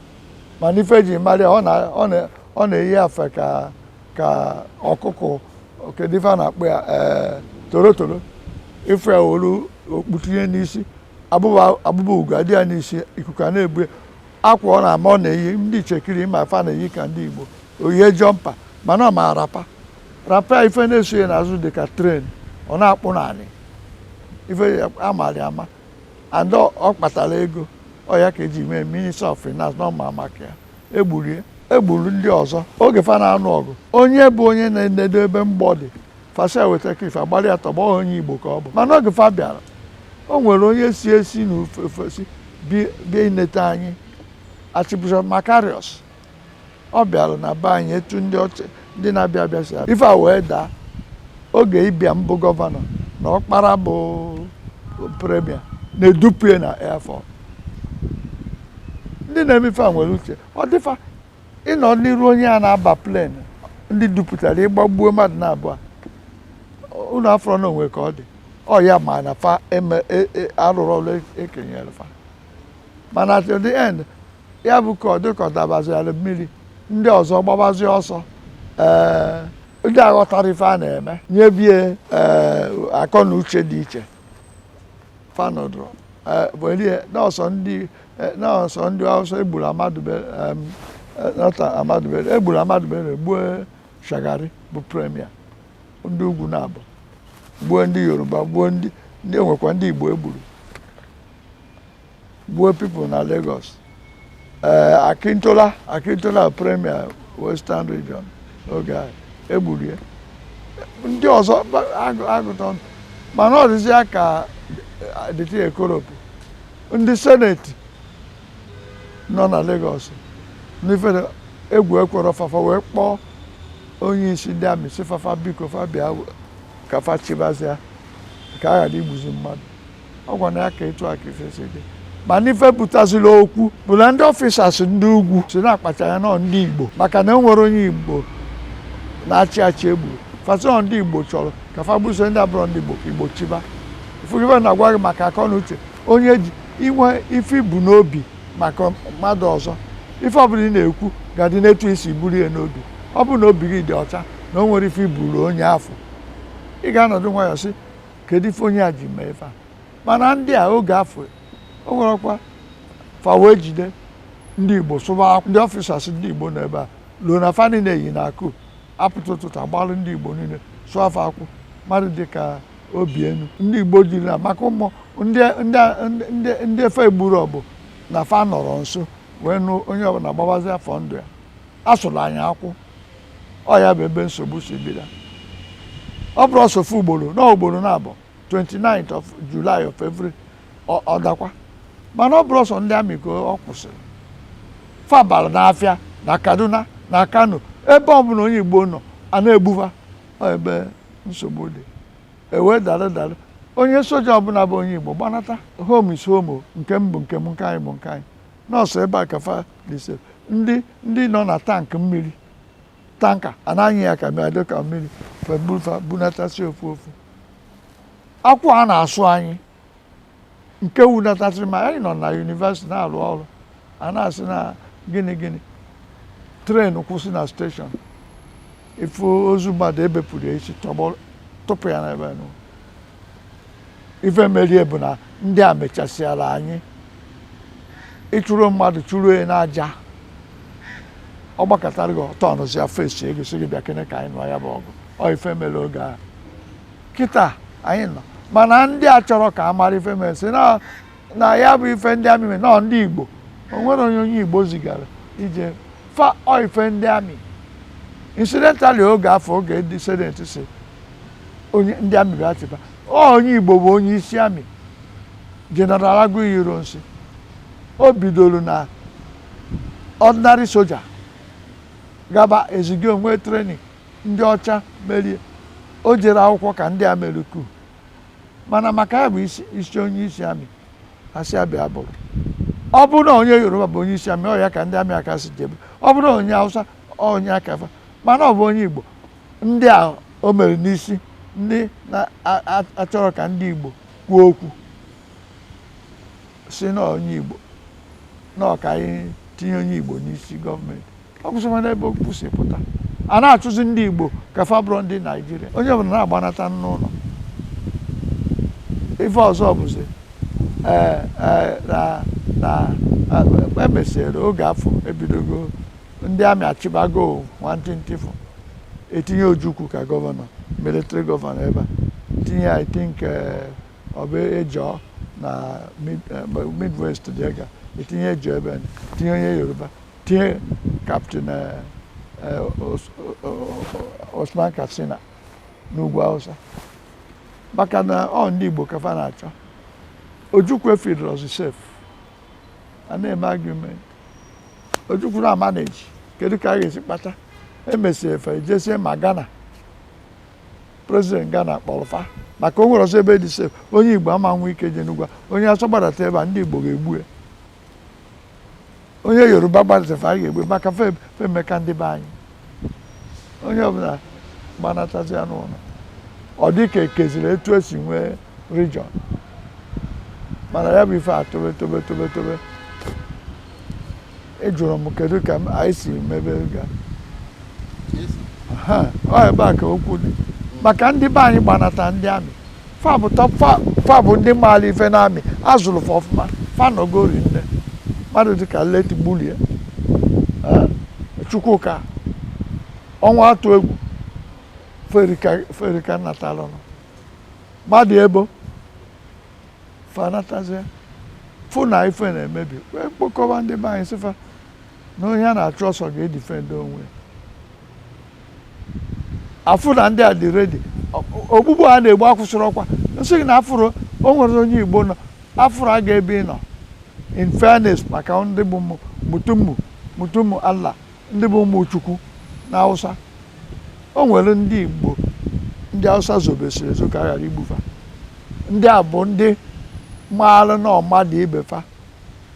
mana ife eji mara ya, ọ na-eyi afe ka ọkụkọ. Kedu ife a na-akpọ ya? Torotoro. Ife ya olu okpu tinye n'isi, abụba abụba ugo adị ya n'isi, ikuku a na-ebu ya. Akwa ọ na-ama, ọ na-eyi ndị Itsekiri ma fa na-eyi ka ndị Igbo, oyie jumper, mana ọ ma wrapper wrapper. Ife na-eso ya n'azụ dị ka train, ọ na-akpụ naanị ife amara ama. And ọ kpatara ego, ọ ya ka eji mee minister of finance na ọma maka ya. Egburie, egburu ndị ọzọ oge fa na-anụ ọgụ. Onye bụ onye na-enedo ebe mgbọ dị, fasa weta kif agbalị ya tọgbọ, onye Igbo ka ọ bụ. Mana oge fa bịara, o nwere onye si esi n'ofesi bịa inete anyị, Archbishop Macarius. Ọ bịara na be anyị etu ndị ọchị ndị na-abịa abịa si abịa. Ife a wee daa oge ịbịa mbụ governor na ọkpara bụ premier na-edupue na air force. Ndị na-eme ife a nwere uche. Ọ dịfa ịnọ n'iru onye a na-aba plane, ndị dupụtara ịgbagbuo mmadụ na abụọ unu afọrọ na onwe ka ọ dị. Ọ ya ma na fa eme arụrụ ọrụ ekenyere fa, mana at the end ya bụ ka ọ dị ka ọ dabaziara mmiri, ndị ọzọ gbabazie ọsọ. Ee, ndị aghọtara ife a na-eme nyebie, ee, akọ na uche dị iche fanọdụrụ welie nọọsọ ndị Hausa egburu Ahmadu Bello, not Ahmadu Bello, egburu Ahmadu Bello, gbuo Shagari bụ premier, ndị ugwu na-abụ, gbuo ndị Yoruba, gbuo ndị enwekwa ndị Igbo egburu, gbuo people na Lagos. Ee, Akintola, Akintola premier Western Region oge a, egburu ya. Ndị ọzọ agụta ọnụ. Mana ọ dịzịa ka dịtị ekoropụ ndị senate nọ na Lagos n'ife egwu ekwero fafa, wee kpọọ onye isi ndị amị si fafa biko, fa bịa ka fa chịbazịa, ka a ghara igbuzi mmadụ. Ọ gwa na ya ka etu a ka ife si dị. Mana ife butazila okwu bụ na ndị officers ndị ugwu si na-akpacha anya nọ ndị Igbo, maka na e nwere onye Igbo na-achị achị egburu fasị. Ndị Igbo chọrọ ka fa gbuso ndị abụrọ ndị Igbo, ka Igbo chiba. Ifugibe na-agwa gị maka akọ na uche onye ji inwe ife ibu n'obi maka mmadụ ọzọ. Ife ọbụla ị na-ekwu ga-adị n'etu isi buru ya n'obi. Ọ bụrụ na obi gị dị ọcha, na o nwere ife iburu onye afọ, ị ga-anọdụ nwayọọ sị, kedu ife onye a ji mee ife a? Mana ndị a oge afọ o nwerekwa fa wee jide ndị Igbo sụba. Ndị officers ndị Igbo nọ ebe a luo na fa niile yi na akụ apụta ụtụtụ, agbalụ ndị Igbo niile sụọ afọ akwụ. Mmadụ dịka obi enu ndị Igbo jiri na maka ụmụ ndị efe egburu ọbụ na fa nọrọ nso wee nụ onye ọbụla gbabazi afọ ndụ ya. Asụrụ anyị akwụ. Ọ ya bụ ebe nsogbu si bido. Ọ bụrụ ọsọfụ ugboro na ugboro na abụọ, 29th of July of every ọ dakwa. Mana ọ bụrụ ọsọ ndị amị ka ọ kwụsịrị. Fa bara n'afịa na Kaduna na Kano, ebe ọbụla onye Igbo nọ. A na-egbufa ọ ebe nsogbu dị, ewee dara dara. Onye soja ọbụla bụ onye Igbo gbanata, home is home o, nke m bụ nke m, nke anyị bụ nke anyị. Nọọsụ ebe a kafa dị safe. Ndị nọ na tank mmiri, tanker anaghị ya ka mmiri ka mmiri febufa bunatasị ofu ofu. Akwụ a na-asụ anyị nke wunatasịrị, ma anyị nọ na university na-arụ ọrụ, a na-asị na gịnị gịnị, train kwụsị na station, ifu ozu mmadụ ebepụrụ ya isi tọgbọ tụpụ ya n'ebe nụ. Ife merie bụ na ndị a mechasịara anyị ịchụrụ mmadụ, chụrụ ya n'aja, ọ gbakọtara gị ọtọ ọnụzi ya fesi ego, sị gị bịa kene ka anyị nụọ ya bụ ọgụ. Ọ ife mere oge a kịta anyị nọ, mana ndị a chọrọ ka a mara ife mere sị na ya bụ ife ndị amị mere nọ. Ndị Igbo, o nwere onye Igbo zigara ije fa. Ọ ife ndị amị, incidentally, oge afọ oge ndị senate si onye ndị amị bịa chịba, ọ onye Igbo bụ onye isi amị, General Aguiyi Ironsi. O bidoro na ordinary soja gaba eziga onwe training ndị ọcha merie. O jere akwụkwọ ka ndị a mere coup, mana maka ya bụ isi isi onye isi amị, asị abịa bụrụ. Ọ bụrụ na onye Yoruba bụ onye isi amị, ọ ya ka ndị amị aka si jebe. Ọ bụrụ na onye Hausa, ọ onye akafa, mana ọ bụ onye Igbo ndị a o mere n'isi. Ndị na-achọrọ ka ndị Igbo kwuo okwu si na onye Igbo na ọ ka anyị tinye onye Igbo n'isi gọọmenti. Ọ kwụsịkwa n'ebe okwu si pụta, a na-achụzi ndị Igbo ka fa bụrụ ndị Naijiria. Onye ọbụla na-agbanata n'ụlọ. Ife ọzọ bụzi ee ee na na emesịrị oge afọ ebidogo ndị amị achịbago nwantịntịfụ, etinye Ojukwu ka governor, military governor ebe a, tinye, I think, ọ bụ Ejọ na Midwest dị ega, etinye Ejọ ebe, tinye onye Yoruba, tinye Captain Osman Katsina n'ugwu Hausa, maka na ọ ndị Igbo kafa na-achọ. Ojukwu efidrozi safe, a na-eme argument. Ojukwu na manage kedu ka a ga-esi kpata. Emesi efe ejesie ma Ghana, president Ghana kpọrọ fa maka o nwere ọzọ ebe dị safe. Onye Igbo ama nwe ike je n'ugwu. Onye asọ gbadata ebe a, ndị Igbo ga-egbu ya. Onye Yoruba gbadata fa, anyị ga-egbu maka fe emeka ndị be anyị. Onye ọbụla gbanatazi ya n'ụlọ, ọ dị ka ekeziri etu esi nwee region, mana ya bụ ife atobe tobe tobe tobe. Ị jụrụ m kedu ka anyị si mebe ga ọ ebe a ka okwu dị maka ndị be anyị gbanata. Ndị amị fa bụ top, fa bụ ndị maara ife n'amị, azụrụ fa ọfụma, fa nọgori nne mmadụ dịka late Gbulie, Chukwuka ọnwa atụ egwu ferika ferika natalụnụ mmadụ ebo fanatazie fụ na ife na-emebi, wee kpokọba ndị be anyị sịfa na onye a na-achụ ọsọ ga-edefend onwe ya. Afụ na ndị a dị ready. Ogbugbu a na-egbu akwụsịrị ọkwa nsị gị na afụrụ o nwere onye Igbo nọ afụrụ aga ebe ị nọ. In fairness, maka ndị bụ mutumu mutumu Allah, ndị bụ ụmụ Chukwu na Hausa, o nwere ndị Igbo ndị Hausa zobesiri ezo ka a ghara igbufa. Ndị a bụ ndị maalụ na ọmadụ ibe fa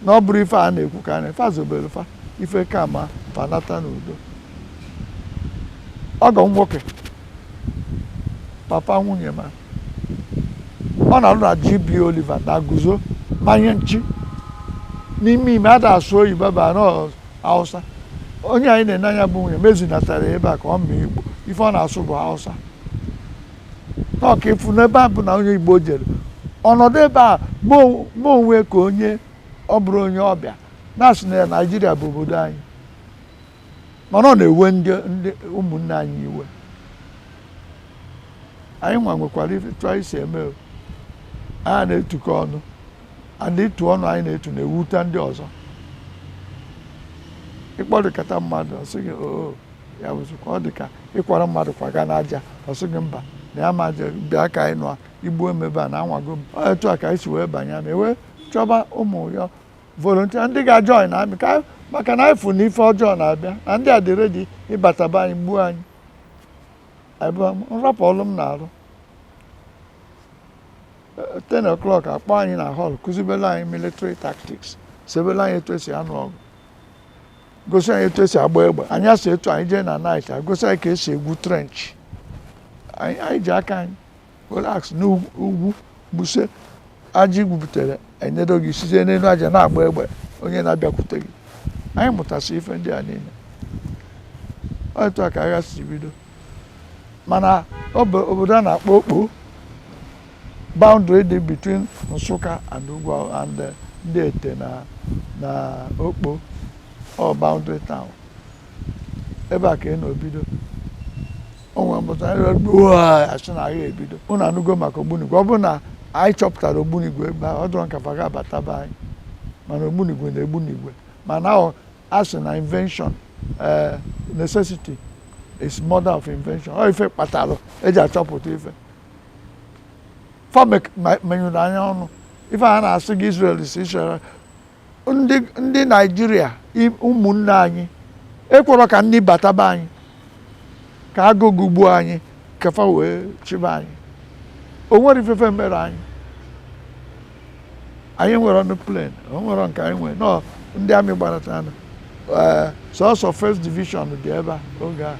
na ọ bụrụ ife a na-ekwu ka a na-efe zobere fa ife kama fanata n'udo. Ọgọ m nwoke, papa nwunye ma, ọ na-arụ na GB Oliver na guzo manye nchi n'ime ime ada asụ oyibo ba na Hausa. Onye anyị na-ene anya bụ nwunye mezinatara ebe a ka ọ mụọ Igbo, ife ọ na-asụ bụ Hausa. N'ọka ịfụ n'ebe a bụ na onye Igbo jere ọnọdụ ebe a ma onwe ka onye ọ bụrụ onye ọbịa na-asị na Naijiria bụ obodo anyị, mana ọ na-ewe ndị ụmụnne anyị iwe. Anyị nwa nwekwara ife etu anyị si eme o. Anyị na-etukọ ọnụ and ịtụ ọnụ anyị na-etu na-ewute ndị ọzọ. Ịkpọrịkata mmadụ, ọ sị gị oo, ya bụzikwa ọ dị ka ịkwara mmadụ kwaga n'aja. Ọ sị gị mba, na ya ma je bịa ka anyị nụa igbuo emebe a na anwago m. Ọ etu a ka anyị si wee banye amị, wee chọba ụmụ ya volunteer ndị ga-join amị ka maka na anyị fụ na ife ọjọọ na-abịa, na ndị a dị ready ịbata be anyị gbuo anyị. Ebe m rapụ ọlụ m na-arụ, 10 o'clock akpọ anyị na hall, kụzibere anyị military tactics, sebere anyị etu esi anụ ọgụ, gosi anyị etu esi agba egbe. Anyị asị etu anyị jee na night, gosi anyị ka esi egwu trench. Anyị ji aka anyị were axe n'ugwu gbuse aja igwubutere, enyedo gị site n'elu aja na-agba egbe onye na-abịakwute gị. Anyị mụtasị ife ndị a niile. Ọ etu a ka agha si bido. Mana ọ bụ obodo a na-akpọ Okpo, boundary dị between Nsụka and Ugwu and ndị Ete na Okpo, ọ boundary town. Ebe a ka ị nọ bido. O nwere mbụta gbuo, asị na agha ebido. Unu anụgo maka ogbunigwe. Ọ bụrụ na anyị chọpụtara ogbunigwe ebe ahụ, ọ dụrọ nka fa ga-abata be anyị. Mana ogbunigwe na egbunigwe, mana ọ a sị na invention, necessity is mother of invention. Ọ ife kpatalụ eji achọpụta ife fa menyụrụ anya ọnụ. Ife a na-asị gị Israel si Israel, ndị Naijiria, ụmụnne anyị ekwerọ ka ndị bata be anyị ka agụgụ gbuo anyị, kefa wee chịba anyị. O nwere ifefe mere anyị. Anyị nwere ọnụ plane, o nwere nke anyị nwere nọọ ndị amị gbarata. Ee, sọsọ first division dị ebe a oge a.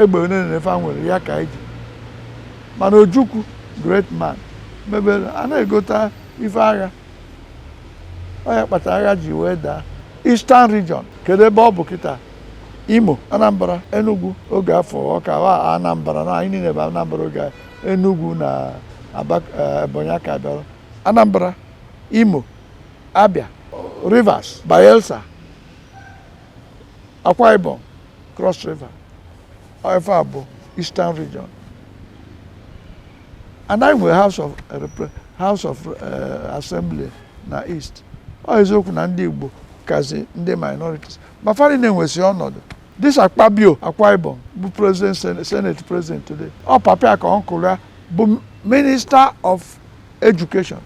Egbe one na efe nwere ya ka anyị ji. Mana Ojukwu, great man, mebere a na-egota ife agha. Ọ ya kpatara agha ji wee daa. Eastern Region, kedu ebe ọ bụ kịta? Imo, Anambra, Enugu. Oge afọ ọka wa Anambra na anyị niile bụ Anambra oge a. Enugu na Ebonyi aka bịara. Anambra, Imo, Abia, Rivers, Bayelsa, Akwa Ibom, Cross River. Ọ ife a bụ Eastern Region. And anyị nwere House of Assembly na East. Ọ eziokwu na ndị Igbo kazi ndị minorities, ma fa na-enwesi ọnọdụ. This Akpabio, Akwa Ibom, bụ president, senate president today, ọ papa ya ka uncle ya bụ minister of education.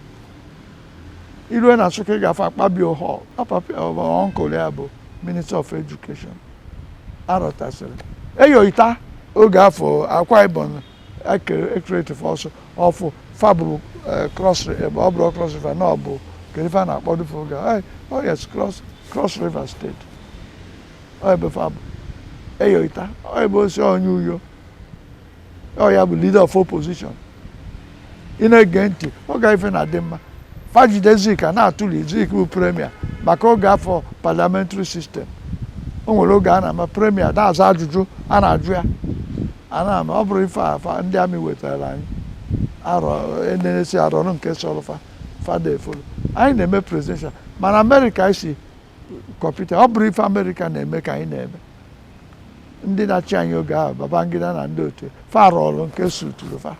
Irue na Nsụka, ị ga-afụ Akpabio Hall. Ọ papa ya, ọ uncle ya bụ minister of education. Arọtasịrị eyoita oge afọ Akwa Ibom e create ọsọ ọfụ fabụ Cross, ebe ọ bụrụ Cross River na ọ bụ kedu ife a na-akpọ dịfe oge a? Oh yes, Cross River State. Ọ ebe fa bụ eyoita, ọ ebe osi onye Uyo, ọ ya bụ leader of opposition. Ị na-ege ntị oge ife na-adị mma, fajide Zik a na-atụli Zik bụ premier, maka oge afọ parliamentary system. O nwere oge a na-ama premier na-aza ajụjụ a na-ajụ ya a na-ama. Ọ bụrụ ife a ndị amị wetara anyị arọ enenesi arọrụ nke sọrọ fa fada efolo. Anyị na-eme presidential, mana Amerịka isi kọmputa. Ọ bụrụ ife Amerịka na-eme ka anyị na-eme. Ndị na-achị anyị oge ahụ, Babangida na ndị otu fa, rọrụ nke suturu fa.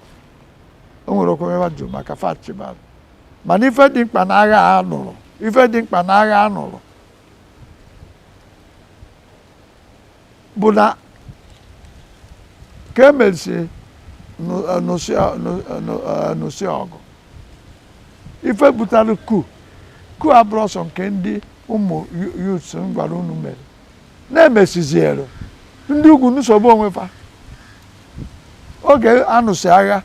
O nwere okwenye jụ maka fa chịbara. Mana ife dị mkpa na agha a nụrụ, ife dị mkpa na agha a nụrụ bụ na ka emesi nụsị ọgụ. Ife butere coup abụrụ ọsọ nke ndị ụmụ youths m gwara unu mere na-emesiziere ndị ugwu nsogbu onwe fa. Oge anụsị agha,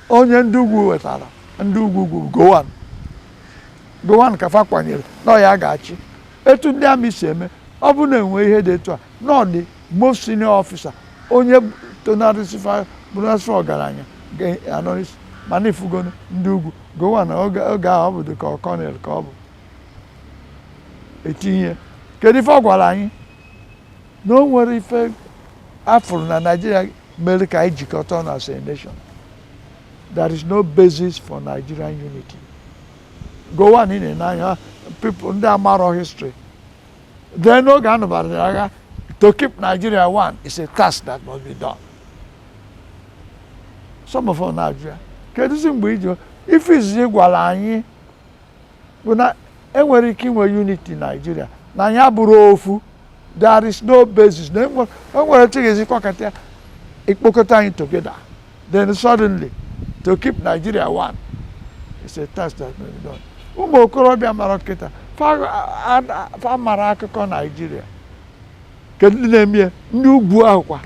onye ndị ugwu wetara, ndị ugwu ugwu Gowon, Gowon ka fa kwanyere na ọ ya ga-achị. Etu ndị amị si eme, ọ bụ na enwe ihe dị etu a na ọ dị most senior officer, onye tonarịsịfa bụrụsị ọgaranya ga-anọrịsị. Mana ifugonu ndị ugwu Gowon oge ahụ, ọ bụ dị ka colonel ka ọ bụ etinye. Kedu ife ọ gwara anyị? Na o nwere ife afụrụ na Nigeria mere ka anyị jikọta ọnụ as a nation. There is no basis for Nigerian unity. Gowon ị na-ene anya, people ndị amarọ history. Then oge anụbara agha, to keep Nigeria one is a task that must be done. Some of us na-ajụ ya, kedụzi mgbe iji ife izizi gwara anyị bụ na enwere ike inwe unity Nigeria, na anyị abụrụ ofu? There is no basis na enwere etu ga-esi kwakọta ya, ikpokọta anyị together. Then suddenly, to keep Nigeria one is a task that may be done. Ụmụ okorobịa mara nkịta fa mara akụkọ Nigeria. Kedu ndị na-eme ya? Ndị ugwu ahụ kwa.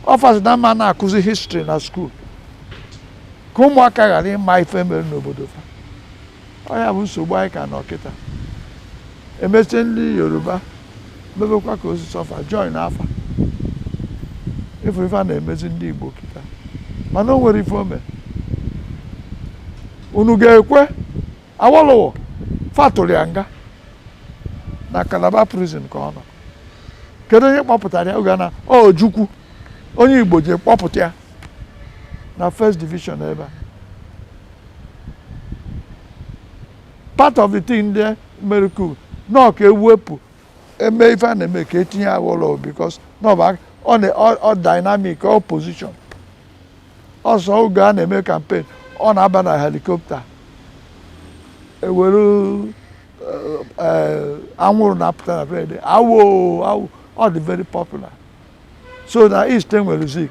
Ọ fa sị na ama na-akụzi history na school ka ụmụaka ghara ịma ife mere n'obodo fa. Ọ ya bụ nsogbu anyị ka nọ kịta. Emesie, ndị Yoruba mebekwa ka osisi ọfa join afa ife ife a na-emezi ndị Igbo kịta. Mana o nwere ife ome unu ga-ekwe. Awolowo fatụrụ ya nga na Calabar prison ka ọ nọ. Kedu onye kpọpụtara ya oge a na ọ Ojukwu, onye Igbo ji kpọpụta ya na first division ebe a? Part of the thing ndị mere coup nọọ ka ewepụ eme ife a na-eme ka etinye Awolowo, because nọ bụ ọ na ọ dynamic opposition. Ọsọ oge a na-eme campaign, ọ na-aba na helicopter, ewere anwụrụ na-apụta na plane, awo awo. Ọ dị very popular. So na East enwere Zik,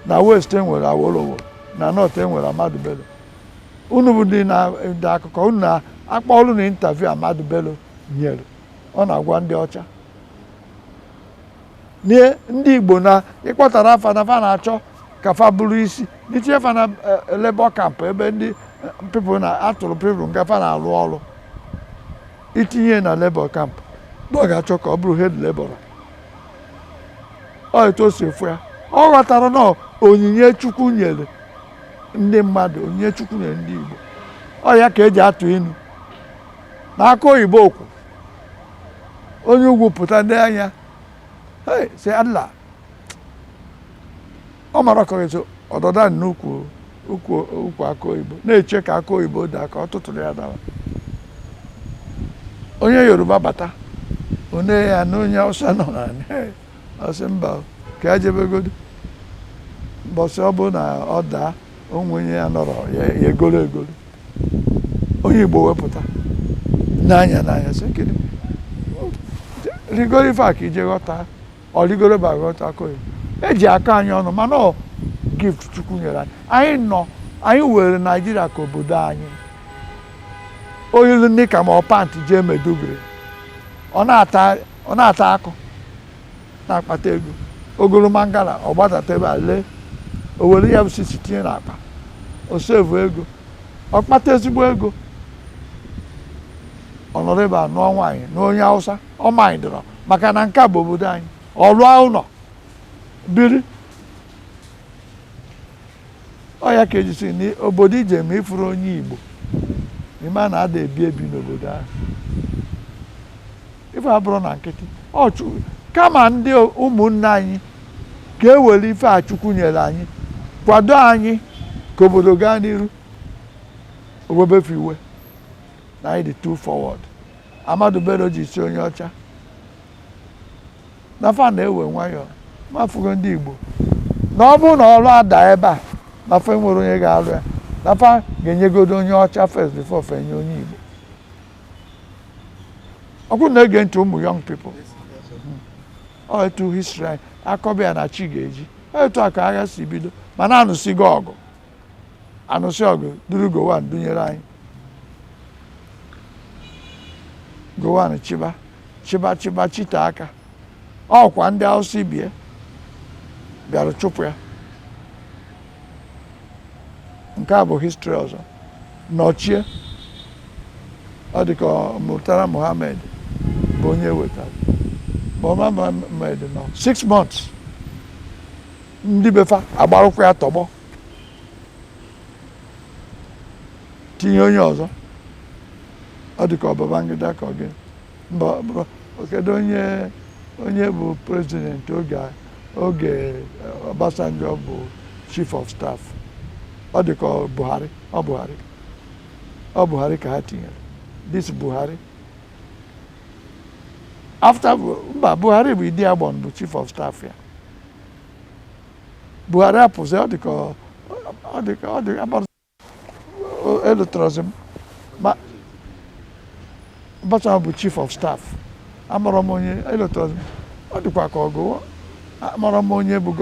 na West enwere Awolowo, na North enwere Ahmadu Bello. Unu bụ ndị na ndị akụkọ, unu na-akpọ ọrụ na interview Ahmadu Bello nyere, ọ na-agwa ndị ọcha nie ndị Igbo na ịkpọtara afa na fa na-achọ ka fa bụrụ isi n'itinye fa na labour camp, ebe ndị people na atụrụ people nga fa na-alụ ọrụ. Itinye na labour camp na ọ ga-achọ ka ọ bụrụ head laborer. Ọ etu o si efu ya, ọ ghọtara na onyinye Chukwu nyere ndị mmadụ, onyinye Chukwu nyere ndị Igbo, ọ ya ka eji atụ inu n'aka oyibo okwu. Onye ugwu pụta ndị anya, hey, sị Allah, ọ mara ka ọ ga-eso ọdọda n'ukwu ukwu ukwu aka oyibo, na-eche ka aka oyibo daa ka ọ tụtụrụ ya dawa. Onye Yoruba bata, one ya na onye Hausa nọ na, ọ sị mba, ka ya jebegodo mbọsị. Ọ bụ na ọ daa onwe onye ya nọrọ ya, ya egoro egoro. Onye Igbo wepụta n'anya n'anya, sị kedu rigoro ife a ka ije ghọta. Ọ rigoro ba ghọta aka oyibo eji aka anyị ọnụ, mana ọ gift Chukwu nyere anyị. Anyị nọ, anyị were Naijiria ka obodo anyị. Oyilu knicker ma ọ pant jee Maiduguri, ọ na-ata akụ, na-akpata ego. Ogolo mangala, ọ gbadata ebe a lee, o were ya osisi tinye n'akpa, o sevu ego, ọ kpata ezigbo ego. Ọ nọrọ ebe a nụọ nwaanyị na onye Hausa, ọ mindịrọ maka na nke a bụ obodo anyị. Ọ lụọ ụlọ biri. Ọ ya ka eji si na obodo ije ma ịfụrụ onye Igbo, ịma na ada ebi ebi n'obodo ahụ. Ife abụrụ na nkịtị ọ kama ndị ụmụnne anyị ka e were ife a Chukwu nyere anyị kwado anyị ka obodo gaa n'iru. Owebefu iwe na anyị dị too forward. Ahmadu Bello ji si onye ọcha na fa na-ewe nwayọọ mafugo ndị Igbo na ọ bụrụ na ọrụ ada ebe a na fa enwere onye ga-arụ ya, na fa ga-enyegodo onye ọcha first before fa enye onye Igbo. Ọkwụ na-ege ntị, ụmụ young people, ọ etu history anyị akọbịa na chi ga-eji. Ọ etu a ka agha si bido, mana anụsigo ọgụ, anụsị ọgụ duru Gowon dunyere anyị. Gowon chịba chịba chịba chite aka, ọkwa ndị Hausa ibie bịara chụpụ ya. Nke a bụ history ọzọ nọchie. Ọ dị ka Murtala Muhammed bụ onye wetara. Murtala Muhammed nọ 6 months, ndị befa agbarụkwa ya tọgbọ, tinye onye ọzọ. Ọ dị ka ọ Babangida ka ọ gị mba ọ bụrụ. Kedu onye bụ president oge Obasanjo bụ chief of staff? Ọ dị ka ọ Buhari, ọ Buhari, ọ Buhari ka ha tinyere. This Buhari after mba, Buhari bụ Idiagbon bụ chief of staff ya. Buhari apụzi, ọ dị ka ọ dị elutọrọzi m ma Obasanjo bụ chief of staff. Amara m onye elutọrọzi m, ọ dịkwa ka ọgụ. Amara m onye bụ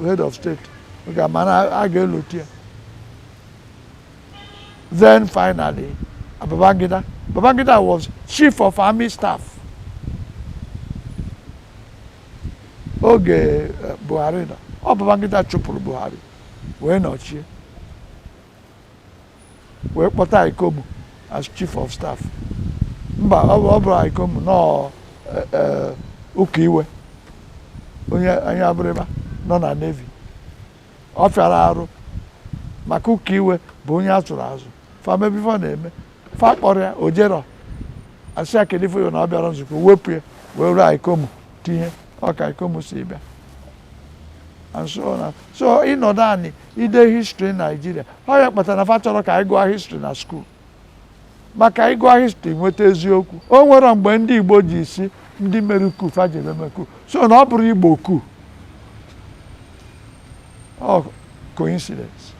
head of state ga, mana a ga-elotu ya. Then finally Babangida. Babangida was chief of army staff oge Buhari nọ. Ọ Babangida chụpụrụ Buhari wee nọchie, wee kpọta Aikhomu as chief of staff. Mba, ọ bụrụ Aikhomu nọọ Ukiwe, onye onye Abịrịba nọ na navy. Ọ fịara arụ maka Ukiwe bụ onye a tụrụ azụ fa mebi ife ọ na-eme. Fa kpọrọ ya ojero, asị ya kedu ife na ọ bịara nzukọ, wepụ ya wee ruo Aikhomu tinye. Ọ ka Aikhomu si bịa and so on. So ịnọdụ anị ide history Naijiria, ọ ya kpatara na fa chọrọ ka anyị gụọ history na school, maka ịgụọ history nweta eziokwu. O nwere mgbe ndị Igbo ji si ndị mere coup, fa ji eme coup. So na ọ bụrụ Igbo coup, ọ coincidence,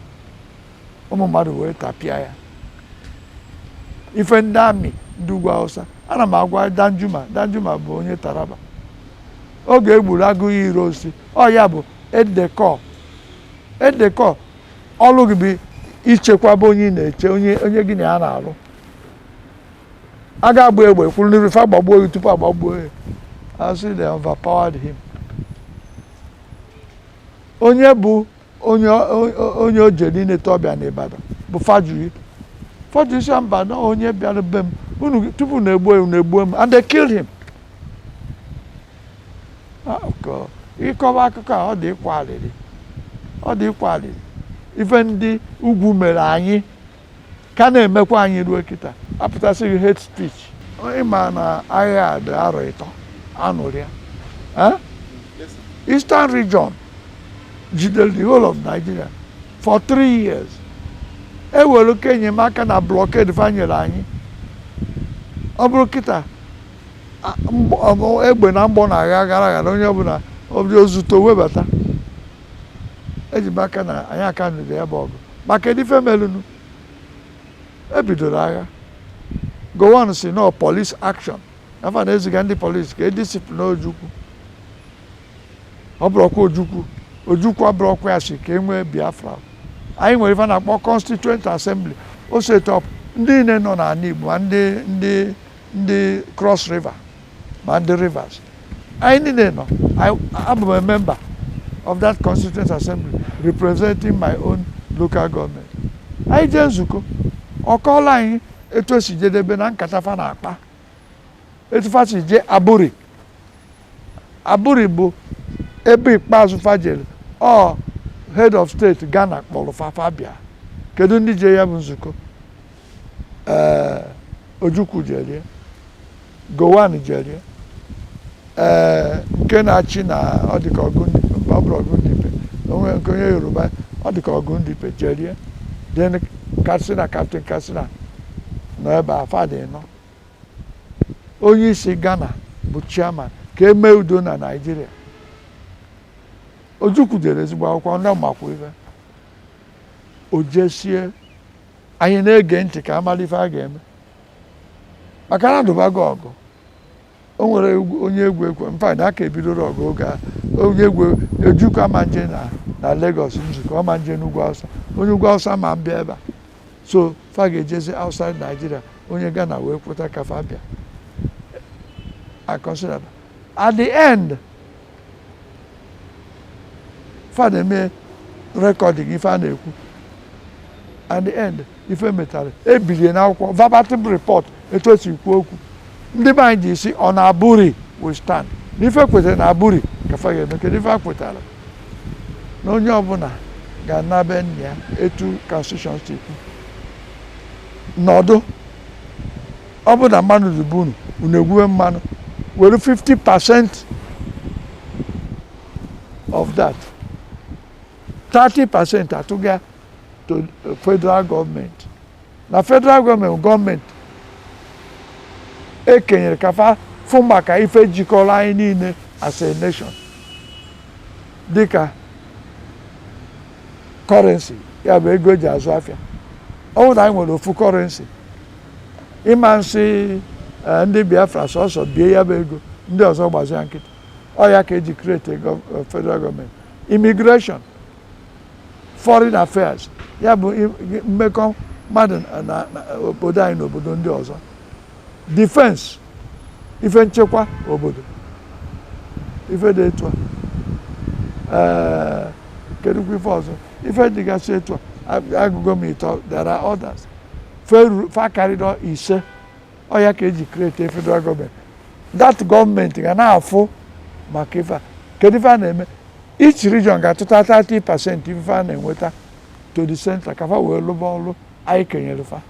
ụmụ mmadụ wee tapịa ya. Ife ndị amị ndị ugwu Hausa, ana m agwa Danjuma. Danjuma bụ onye Taraba. Oge egburu Agụghị Ironsi, ọ ya bụ edekọ edekọ. Ọlụ gị bụ ichekwaba onye ị na-eche, onye onye gị na ya na-alụ. A ga-agba egbe kwuru n'iru fa, gbagbuo gị tupu agbagbuo ya. Asị they overpowered him. Onye bụ onye onye o jere ineta ọbịa n'Ibadan bụ Fajuyi. Fajuyi sị mba, na onye bịara be m unu tupu na egbuo ya, unu egbuo m, and they killed him. Ah, ka ịkọwa akụkọ a, ọ dị ịkwa alịrị, ọ dị ịkwa alịrị. Ife ndị ugwu mere anyị ka na-emekwa anyị ruo kịta, apụtasịghị hate speech. Ịma na agha a dị arọ 30 anụrịa. Eh? Eastern Region jidere the whole of Nigeria for 3 years. Ewere oke enyemaka na blockade fa nyere anyị. Ọ bụrụ kịta egbe na mgbọ na-agha aghara aghara, onye ọbụla obi ozuto webata. Eji m aka na anyị aka nụrụ ya bụ ọgụ. Maka kedu ife melụnụ? Ebidoro agha, Gowon si no police action, afa na-eziga ndị police ka e discipline Ojukwu. Ọ bụrụkwa Ojukwu, Ojukwu abụrụkwa ya si ka e nwee Biafra. Anyị nwere ife a na-akpọ Constituent Assembly. O set up ndị niile nọ n'ala Igbo, ma ndị Cross River, ma ndị Rivers, anyị niile nọ. Abụ m a member of that Constituent Assembly representing my own local government. Anyị jee nzukọ, ọ kọọla anyị etu esi jedebe na nkata fa na-akpa, etu fa si jee Aburi. Aburi bụ ebe ikpeazụ fa jere. Ọ head of state Ghana kpọrọ fa, fa bịa. Kedu ndị je ya bụ nzukọ? Ee, Ojukwu jerie, Gowon jerie, ee, nke na-achị na ọ dịka ọgụ, ọ bụrụ Ọgụndipe, onwe nke onye Yoruba, ọ dịka Ọgụndipe jerie. Then Katsina, Captain Katsina nọ ebe a. Fadị nọ, onye isi Ghana bụ chairman ka emee udo na Naịjirịa. Ojukwu dere ezigbo akwụkwọ ndị makwa ife o jesie. Anyị na-ege ntị ka amara ife a ga-eme, maka na adụbago ọgụ. O nwere onye egwu ekwe mfa na aka ebidoro ọgụ oge a. Onye egwu Ojukwu ama nje na Lagos nzukọ, ọma nje n'ugwu Awụsa, onye ugwu Awụsa ma mbịa ebe a. So fa ga-ejezi outside Nigeria. Onye Ghana wee kweta ka fa bịa. I consider that. At the end, fa na-eme recording ife a na-ekwu. At the end, ife metara ebilie n'akwụkwọ verbatim report etu esi kwuo okwu. Ndị be anyị ji si ọ na Aburi we stand, na ife kwetara na Aburi ka fa ga-eme. Kedu ife a kwetara? Na onye ọbụla ga-anabe nna ya etu constitution si kwu. Nọdụ, ọ bụ na mmanụ dị unu, unu egwuwe mmanụ, were 50% of that, 30% atụga to federal government. Na federal government, gọọmenti ekenyere ka fa fụ maka ife jikọrọ anyị niile as a nation, dịka currency, ya bụ ego eji azụ afịa. Ọ bụrụ na anyị nwere ofu currency, ịma nsị ndị Biafra sọsọ bie ya bụ ego, ndị ọzọ gbazia nkịtị. Ọ ya ka eji create federal government. Immigration, foreign affairs, ya bụ mmekọ mmadụ na obodo anyị na obodo ndị ọzọ. Defense, ife nchekwa obodo, ife dị etu a. Kedụkwa ife ọzọ ife dịgasị etu a? Agụgo m ịtọ. There are others. Fa karịrị 5. Ọ ya ka eji create federal government. That gọọmenti ga na-afụ maka ife a. Kedu ife a na-eme? Each region ga-atụta 30% ife a na-enweta to the center, ka fa wee lụba ọlụ anyị kenyere fa.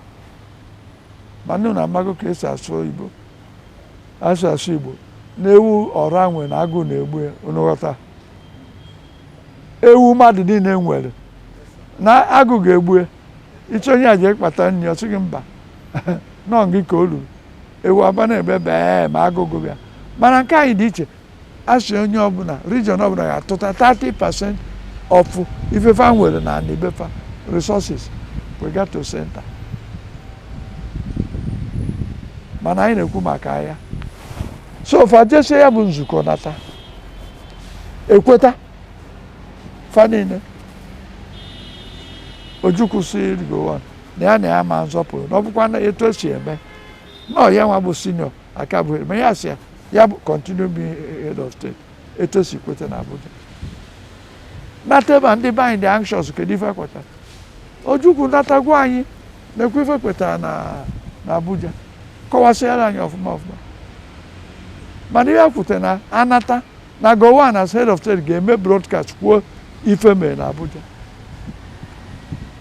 Ma ndị na amago ka esi asụ oyibo, asụ asụ Igbo na-ewu ọra nwe na agụụ na-egbu ya. Unu ghọta? Ewu mmadụ niile nwere na agụ ga-egbu ya. Ịchọ onye a jee kpata nri, ọ sị gị mba, nọ gị ka o ruru. Ewu aba na-ebe bee ma agụgụ bịa. Mana nke anyị dị iche. A sị onye ọbụla, region ọbụla ga-atụta 30% of ifefa nwere na ana ibefa, resources, wega to center. Mana anyị na-ekwu maka ya. So fa jesie ya bụ nzukọ, nata, ekweta fa niile. Ojukwu si Gowon na ya ma nzọpụrụ na ọ bụkwa na etu esi eme na ọ ya nwa bụ senior aka bụ, ma ya si ya ya bụ continue being head of state etu esi kweta na Abuja. Nata ebe a, ndị be anyị dị anxious, kedu ife kwetara? Ojukwu natagwa anyị na-ekwu ife kwetara na Abuja, kọwasịara anyị ọfụma ọfụma. Mana ihe kwute na anata na Gowon as head of state ga-eme broadcast kwuo ife mere na Abuja.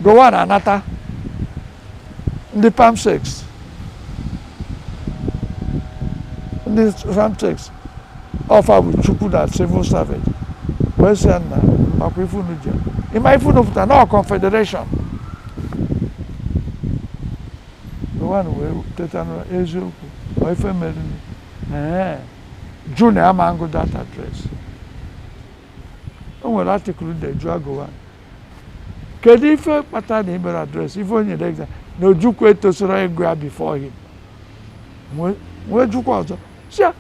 Gowon anata, ndị Perm Secs, ndị Perm Secs ọfa bụ Chukwu na civil servant, wee sị ya na makwa ife unu ji ịma ife unu pụta na confederation. Gowon wee teta n'ụra, eziokwu ọ ife mere ee jụ na ya ma ngụ that address. O nwere article de jụọ Gowon, kedu ife kpatara na imere address ife o nyere exam na Ojukwu etosoro ịgụ ya before him? Nwee jụkwa ọzọ, si ya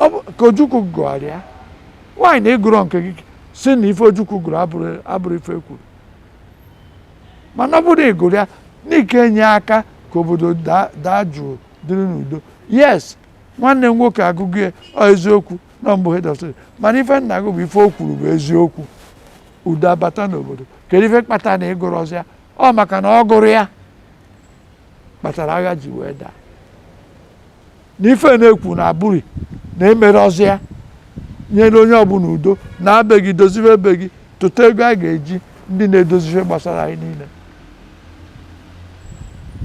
ọ bụ ka Ojukwu gụgharịa nwaanyị na ịgụrọ nke gị, si na ife Ojukwu gụrụ abụrụ ife kwuru. Mana ọ bụrụ na ị gụrụ ya n'ike enye aka ka obodo daa jụụ, dịrị n'udo. Yes, nwanne m nwoke agụgụ ya, ọ eziokwu na mbụ head of state, mana ife nna gị bụ ife o kwuru bụ eziokwu, udo abata n'obodo. Kedu ife kpatara na ịgụrụ ọzọ ya? Ọ maka na ọ gụrụ ya kpatara agha ji wee daa, na ife na-ekwu na abụrị na emere ọzọ ya nyere onye ọbụla udo na abe gị, dozibe ebe gị, tụta ego a ga-eji ndị na-edozi ife gbasara anyị niile.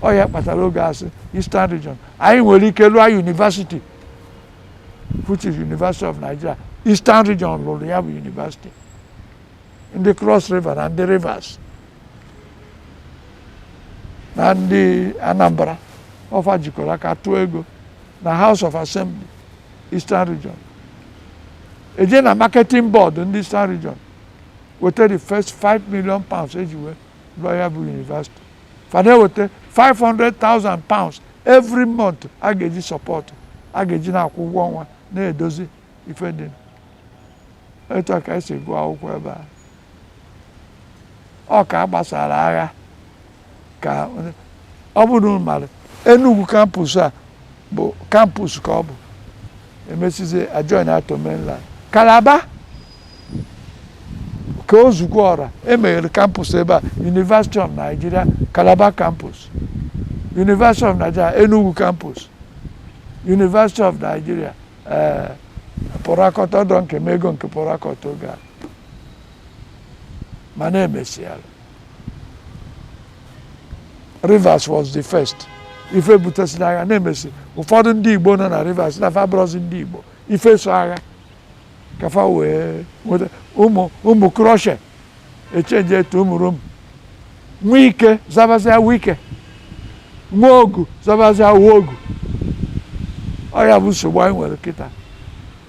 Ọ ya kpatara oge asị Eastern Region anyị nwere ike lụọ university, which is University of Nigeria. Eastern Region lụrụ ya bụ university. Ndị Cross River na ndị Rivers na ndị Anambra ọfa jikọrọ aka tụọ ego na House of Assembly Eastern Region, eje na marketing board ndị Eastern Region weta the first £5 million eji wee lụọ ya bụ university. Fada eweta £500,000 every month a ga-eji support, a ga-eji na-akwụ ụgwọ ọnwa, na-edozi ife dị etu a ka esi gụọ akwụkwọ ebe a. Ọ ka a gbasara agha ka ọ bụrụ mara Enugu campus a bụ campus ka ọ bụ emesizie ajoin ato mainland Calabar ka ozugbo ọra emeghere campus ebe a, University of Nigeria Calabar campus, University of Nigeria Enugu campus, University of Nigeria Port Harcourt, ọdọ nke mego nke Port Harcourt oge a. Mana emesiala Rivers was the first. Ife butesịrị agha na-emesi ụfọdụ ndị Igbo nọ na Rivers na fabrozi ndị Igbo ife so agha ka fa wee nweta ụmụ ụmụ krọshe echenji etu ụmụ Rom nwee ike zabazia wike nwa ogu zabazia wogu. Ọ ya bụ nsogbu anyị nwere kịta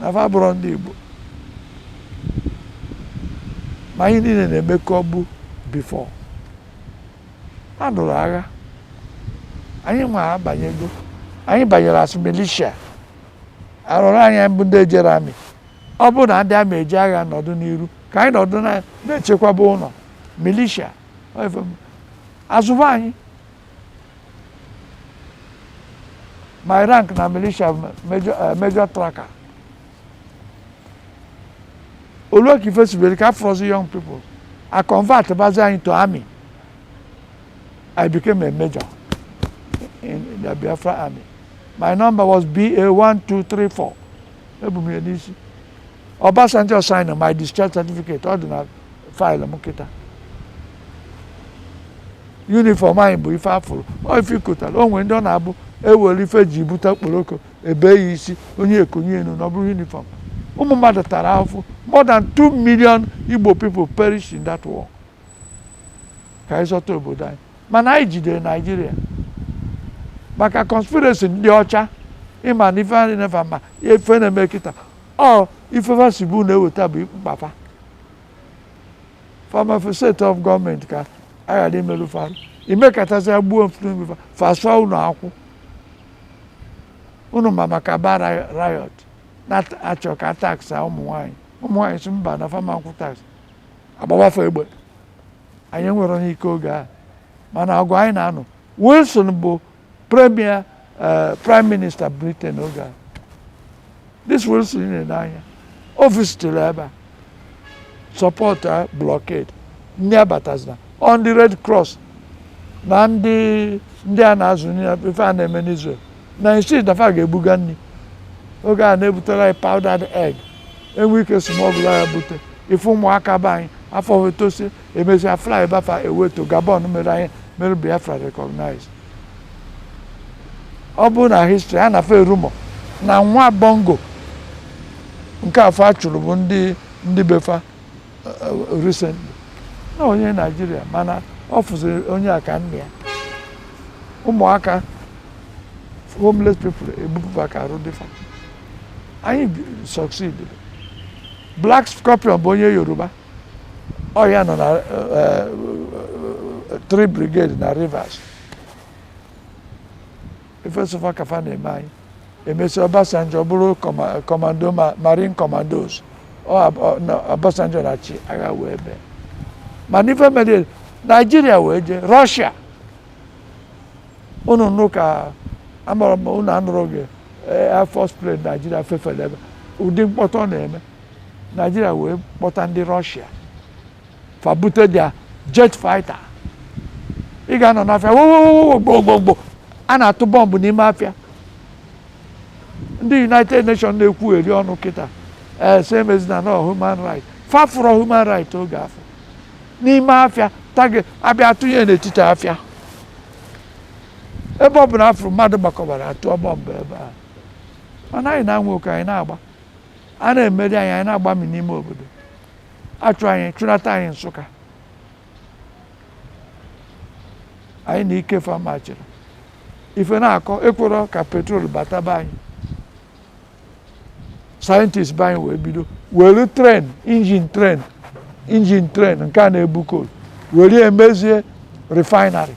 na fa bụrụ ndị Igbo, ma anyị niile na-emekọ bụ before a nụrụ agha. Anyị nwa abanyego, anyị banyere as militia, arụrụ anyị bụ ndị ejere army. Ọ bụrụ na ndị army eji agha nọdụ n'iru ka anyị nọdụ na-echekwaba ụlọ, militia azụba anyị. My rank na militia, major, major tracker. Olu ka ife sibere ka afọrọzi young people a convert bazi anyị to army. I became a major in the Biafra Army. My number was BA 1234. Ebu m ya n'isi. Obasanjo signed my discharge certificate. Ọ dị na file m kịta. Uniform anyị bụ ife afụrụ ọ ife ikotara o nwere ndị ọ na-abụ ewere ife ji bute okporoko ebe ya isi onye ekonye enu na ọ bụrụ uniform. Ụmụ mmadụ tara ahụhụ. More than 2 million Igbo people perished in that war. Ka anyị zọta obodo anyị, mana anyị jidere Naijiria maka conspiracy ndị ọcha. Ịma na ife anyị nefa ma ife na-eme kịta, ọ ifefa si bụ na-eweta bụ mkpafa famafe state of gọọmenti ka a ghara imerụ fa imekatazi gbuo mfu fa sụọ unu akwụ unu. Ma maka ba riot na-achọ ka tax ụmụ nwanyị, ụmụ nwanyị si mba na fama nkwụ tax, agbabafe egbe. Anyị nwere onye ike oge a, mana ọgụ anyị na-anụ. Wilson bụ premier, prime minister Britain oge a. This Wilson na n'anya o visitere ebe a, support blockade ndị abatazina ọ ndị Red Cross na ndị a na-azụ nri, ife a na-eme n'Israel na insist na fa ga-ebuga nri. Oge a na-ebutere anyị powdered egg, enwe ike smuggle ya bute ife ụmụaka be anyị afọ wetosi. Emesịa fly bafa eweto Gabon mere anyị mere Biafra recognize. Ọ bụrụ na history a na-afe rumour na nwa Bongo nke afọ a chụrụ bụ ndị befa recently na onye Naijiria, mana ọ fụziri onye a ka nna ya. Ụmụaka homeless people ebupụfa ka arụ dịfa. Anyị succeed. Black Scorpion bụ onye Yoruba, ọ ya nọ na 3 Brigade na Rivers. Ifesofa kafa na-eme anyị. Emesịa Obasanjo bụrụ commando, marine commandos. Obasanjo na-achị agha wee bee, mana ife mere Naijiria wee jee Russia. Unu nụ ka amara m unu anụrụ oge Air Force plane Naijiria fefere ebe ụdị mkpọtụ ọ na-eme. Naijiria wee kpọta ndị Russia, fa bute their jet fighter. Ị ga-anọ n'afịa wowowowo gbogbogbò, a na-atụ bọmbụ n'ime afịa. Ndị United Nations na-ekwugheri ọnụ kịta ee sị emezina na human right fafụrọ human right oge afọ n'ime afịa tage abịa tụnye n'etiti afịa ebe ọ bụla afụrụ mmadụ gbakọbara atụọ bọmbụ ebe a. Mana anyị na-anwe oke anyị na-agba, a na-emeri anyị, anyị na-agbami n'ime obodo, achụ anyị, chụnata anyị Nsụka. Anyị na ike famachiri ife na-akọ ekwero ka petrol bata be anyị. Scientist be anyị wee bido were train engine, train engine, train nke a na-ebu coal, were emezie refinery,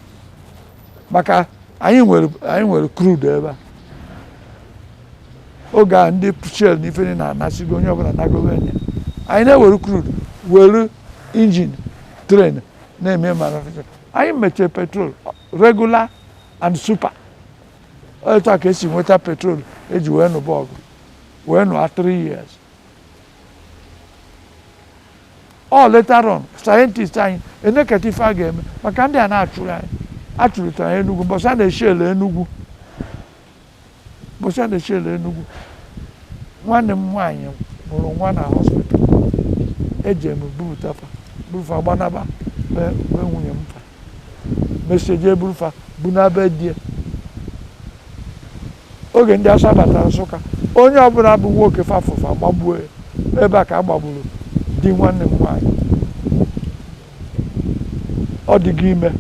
maka anyị nwere crude ebe a. Oge a ndị Shell na ife na-anasịgo onye ọbụla nagobe ya, anyị na-ewere crude were engine train na-eme manufacture. Anyị mechie petrol regular and super. Etu a ka esi nweta petrol eji wee nụba ọgụ wee nụa 3 years. Ọ later on scientist anyị eneketa ife a ga-eme maka ndị a na-achụrụ anyị, achụrụtara anyị Enugu mbọsị a na-eshi ele Enugu, mbọsị a na-eshi ele Enugu. Nwanne m nwaanyị mụrụ nwa na hospital, eji m bupụta fa burufa gbanaba be nwunye m. Fa mesie jee burufa bunaba die. Oge ndị Awụsa batara Nsụka, onye ọbụla bụ nwoke fafụfa gbagbuo ya. Ebe a ka a gbagburu di nwanne m nwaanyị. Ọ dịgo ime,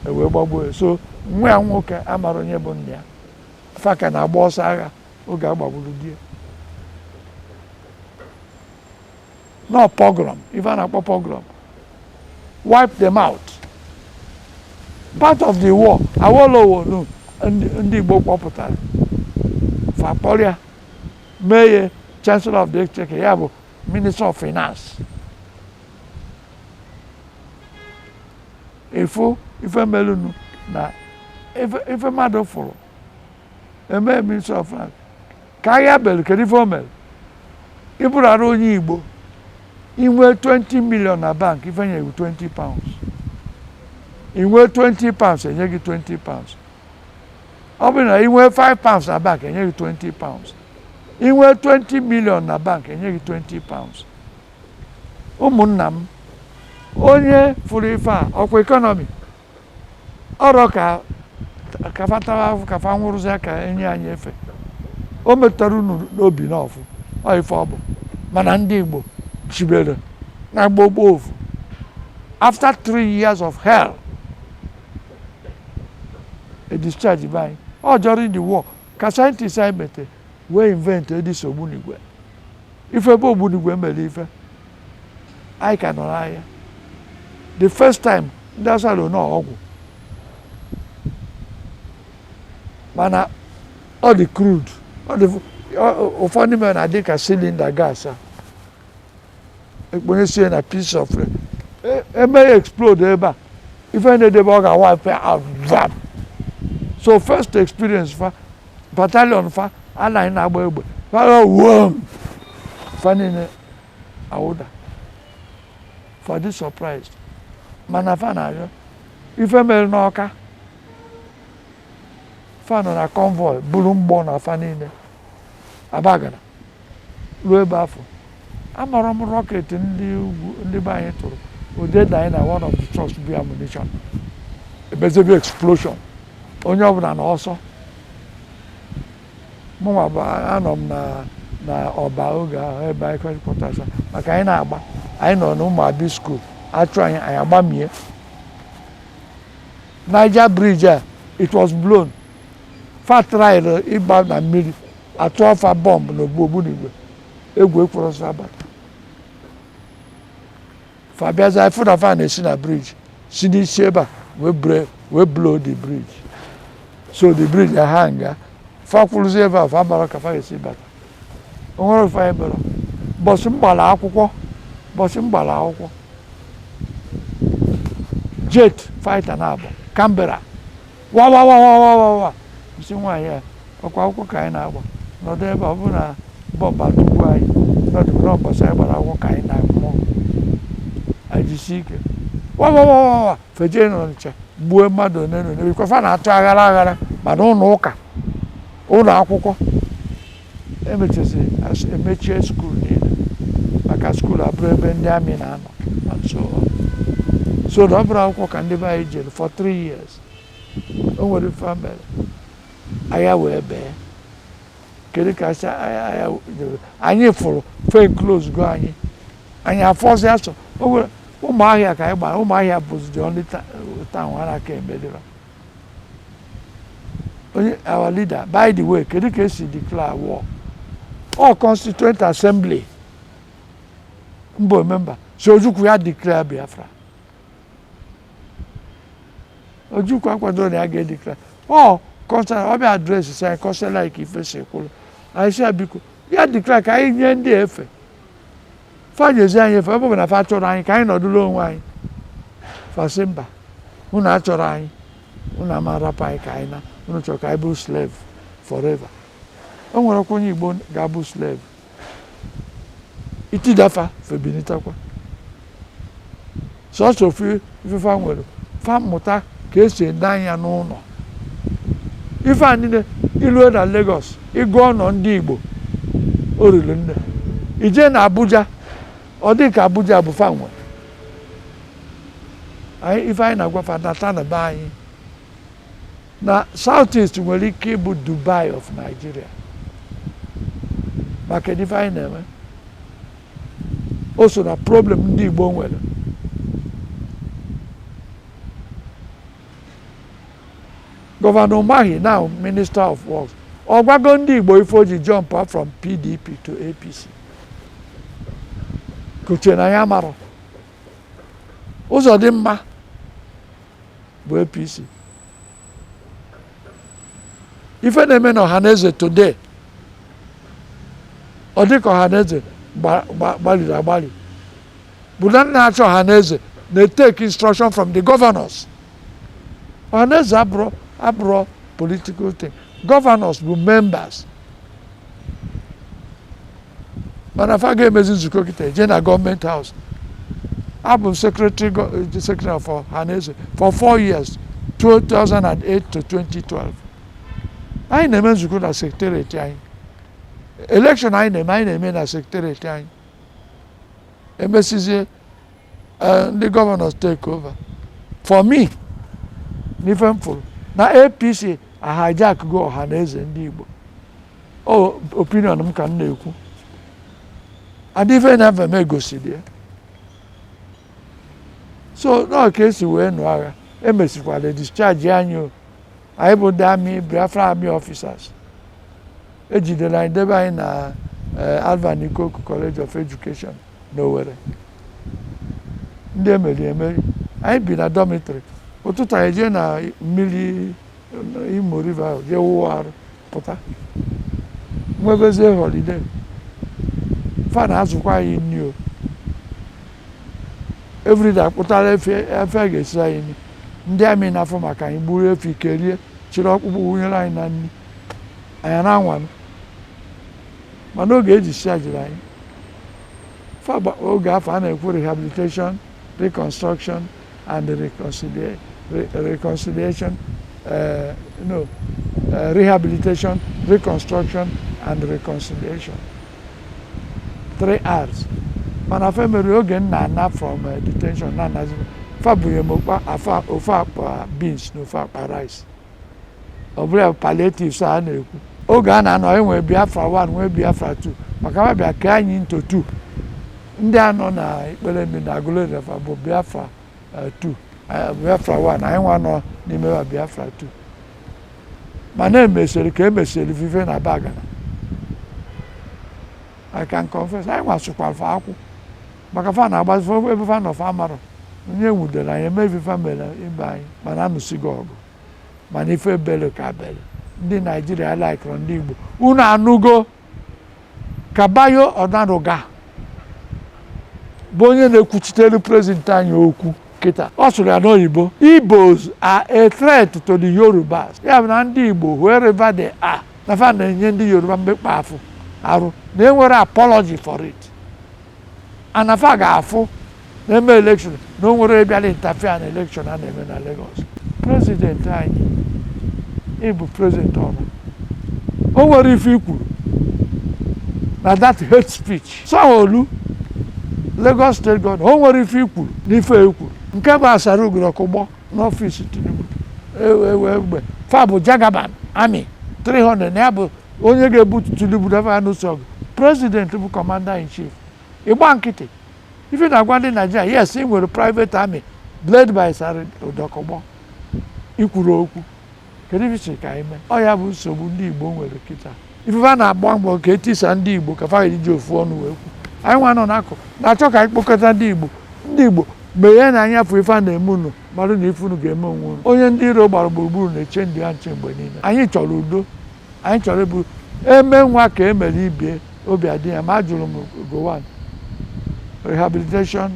ewee gbagbuo ya. So nwa ya nwoke amara onye bụ nna ya. Fa ka na-agba ọsọ agha oge a gbagburu di ya. No pogrom, ife a na-akpọ pogrom, wipe them out, part of the war. Awolowo nu ndị Igbo kpọpụtara fa kpọrọ ya mee ya Chancellor of the Exchequer, ya bụ Minister of Finance. Ifu ife melunu na ife mmadụ fụrụ eme Minister of Finance ka agha belu. Kedu ife o mere? Ị bụrara onye Igbo, i nwee 20 million na bank, ife nye gị 20 pounds. I nwee 20 pounds, enye gị 20 pounds. Ọ bụrụ na i nwee 5 pounds na bank, enye gị 20 pounds. I nwee 20 million na bank, enye gị 20 pounds. Ụmụnna m, onye fụrụ ife a ọkwa economy ọrọ ka kafa tawa afụ, kafa nwụrụzịa ka enye anyị efe. O metụtara unu n'obi n'ọfụ ọ ife ọ bụ, mana ndị Igbo chibere na gbogbo ofu. After 3 years of hell, a discharge be anyị ọ during the war ka scientists anyị mete wee invent this ogbunigwe. Ife ebe ogbunigwe mere ife anyị ka nọ n'ahịa. The first time ndị Hausa lụ nọ ọgwụ, mana ọ dị crude, ọ dị ụfọdụ n'ime na-adị ka cylinder gas a ekponyesie na piece of eme ya explode ebe a, ife na-edebe ọ ga-wipe out vam. So first experience fa, battalion fa anaghị na-agba egbe fa wom, fa niile awụda, fa dị surprised. Mana fa na-arịọ ife mere n'Ọka, fa nọ na convoy buru mgbọ na fa niile abagana ruo ebe afọ amara m rocket ndị ugwu ndị be anyị tụrụ ode danye na one of the trucks bụ ammunition, emezebe explosion, onye ọbụla na ọsọ. Mụnwa bụ anọ m na ọba oge ahụ ebe anyị headquarters, maka anyị na-agba, anyị nọ n'Ụmụabi school achụ anyị, anyị agbamie Niger Bridge a. It was blown. Fa tried ịgba na mmiri, atụọ fa bọmbụ na ogbu ogbunigwe, egwu ekwerọsọ abata. Fa bịaza fụ na fa na-esi na bridge si n'isi ebe a wee bre wee blow the bridge, so the bridge aha nga fa kwụrụzi ebe a, fa mara ka fa ga-esi bata. O nwere ife anyị mere. Bọsị m gbara akwụkwọ, bọsị m gbara akwụkwọ, jet fighter na-abụ Canberra wa wa wa wa wa wa wa nsị nwaanyị a, ọkwa akwụkwọ ka anyị na-agba nọdụ ebe a, ọ bụrụ na bọmbụ atụgbu anyị nọdụ n'ụbọchị anyị gbara akwụkwọ ka anyị na-mmụọ anyị jisi ike wa wa wa wa wa feje n'Ọnịcha gbuo mmadụ one na one, bikwa fa na-atụ aghara aghara. Mana ụlọ ụka, ụlọ akwụkwọ emechaziri, emechie school niile, maka school abụrụ ebe ndị army na-anọ and so on. So na ọ bụrụ akwụkwọ ka ndị be anyị jere for 3 years, o nwere ife ha mere, agha wee bee. Kedu ka asị agha agha jere? Anyị fụrụ fe close go anyị, anyị afọzi asọ. O nwere Ụmụahịa ka anyị gbara. Ụmụahịa bụzi the only town ha na-aka emedịra onye our leader. By the way, kedu ka esi declare war? All Constituent Assembly mbụ member si Ojukwu ya declare Biafra. Ojukwu akwadoro na ya ga-edeclare ọ constant. Ọ bịa address si anyị kọsịla ka ife si kwụrụ anyị, si ya biko ya declare ka anyị nye ndị efe fa nyezi anyị efe, ebe ọ bụ na fa chọrọ anyị ka anyị nọdụrụ onwe anyị. Fa sị mba, unu achọrọ anyị, unu ama rapụ anyị ka anyị na unu chọrọ ka anyị bụrụ slave forever. O nwere onye Igbo ga-abụ slave itidafa febinitakwa sọsọ ofu ifefa nwere fa mmụta ka esi ene anya n'ụlọ. Ife a niile ilue na Lagos, ịgụ ọnọ ndị Igbo o riri nne. Ije na Abuja, ọ dị ka Abuja bụ fa nwe anyị. Ife anyị na-agwa fa, nata na be anyị na South East nwere ike ịbụ Dubai of Nigeria. Maka ife anyị na-eme, o so na problem ndị Igbo nwere. Governor Umahi, now Minister of Works, ọ gwago ndị Igbo ife o ji jump up from PDP to APC. Kochie na ya marọ ụzọ dị mma bụ APC. Ife na-eme na Ọhaneze today, ọ dị ka Ọhaneze gbalịrị agbalị bụ na nna achọ Ọhaneze na-etake instruction from the governors. Ọhaneze abụrụ political thing. Governors bụ members. Mana fa ga-emezi nzukọ kịta, eje na Government House. Abụ m secretary for Ọhaneze for 4 years, 2008 to 2012. Anyị na-eme nzukọ na secretariat anyị. Election anyị na-eme, anyị na-eme na secretariat anyị. Emesizie, ndị governors take over. For me, n'ife m fụrụ na APC ahijack go Ọhaneze ndị Igbo. O opinion m ka m na-ekwu, adịfe na-efe m egosiri ya. So nọọ ka esi wee nụ agha, emesikwala discharge anyị. O anyị bụ ndị army, Biafra Army officers, ejidere anyị, debe anyị na Alvan Ikoku College of Education n'Owerri. Ndị emeri emeri, anyị bi na dormitory. Ụtụtụ anyị jee na mmiri Imo River ahụ, jee wụọ arụ, pụta, nwebezie holiday. Fa na-azụkwa anyị nri o. Everyday akpụtara efe, efe a ga-esi anyị nri. Ndị army na-afọ maka anyị gburu efi, kerie, chịrị ọkpụkpụ wụnyere anyị na nri. Anyị na-anwanụ, mana oge eji siajiri anyị oge afọ a na-ekwu rehabilitation, reconstruction and reconciliation, no, rehabilitation, reconstruction and reconciliation, three R's. Mana fa mere oge m na-ana from detention na anazi, fa bunye m afa ofe akpa beans na ofe akpa rice. Ọ bụrụ ya palliatives a na-ekwu oge a na-anọ, enwe Biafra 1, nwee Biafra 2, maka ha bịa kee anyị into 2. Ndị a nọ na ikpere mmiri na Aguleri bụ Biafra 2, Biafra 1. Anyị nwa nọ n'ime ha Biafra 2. Mana emesịrị ka emesịrị fife na Bagana, I can confess, anyị nwasịkwara fa akwụ, maka fa na-agbazi ebe fa nọ, fa marọ onye nwudere anyị, eme ife mere ibe anyị. Mana anụsigo ọgụ, mana ife bele ka bele. Ndị Naijiria laikụrụ ndị Igbo. Unu anụgo ka Bayo Onanuga bụ onye na-ekwuchitere president anyị okwu kịta, ọ sụrụ ya n'oyibo, "Igbos are a threat to the Yorubas." Ya bụ na ndị Igbo, wherever they are, na fa na-enye ndị Yoruba mmekpa afụ arụ, na enwere apology for it, and fa ga-afụ na-eme election, na o nwere bịara interfere na election a na-eme na Lagos. President anyị, ịbụ president ọrụ, o nwere ife ikwuru na that hate speech. Sanwo-Olu, Lagos State Governor, o nwere ife ikwuru n'ife ekwuru nke bụ asara ugorokụgbọ n'ọfịs Tinubu ewe egbe. Fa bụ Jagaban Army 300 na ya bụ onye ga-ebu Tinubu dafa n'ụsọ ọgụ. President bụ commander in chief, ịgba nkịtị. Ife na-agwa ndị Naijiria, yes, ị nwere private army led by Asari Dokubo, ikwuru okwu. Kedu ife si ka anyị mee? Ọ ya bụ nsogbu ndị Igbo nwere kịta. Ifefe a na-agba mbọ ka etisa ndị Igbo, ka fa ji ofu ọnụ wee kwu. Anyị nwa nọ n'akụ na-achọ ka anyị kpokọta ndị Igbo. Ndị Igbo meghe na anya fụ ife a na-eme unu, marụ na ife unu ga-eme onwe unu. Onye ndị iro gbara gburugburu na-eche ndị ya nche mgbe niile. Anyị chọrọ udo, anyị chọrọ ịbụ eme nwa ka emere ibie obi adị ya. Ma ajụrụ m Gowon, rehabilitation,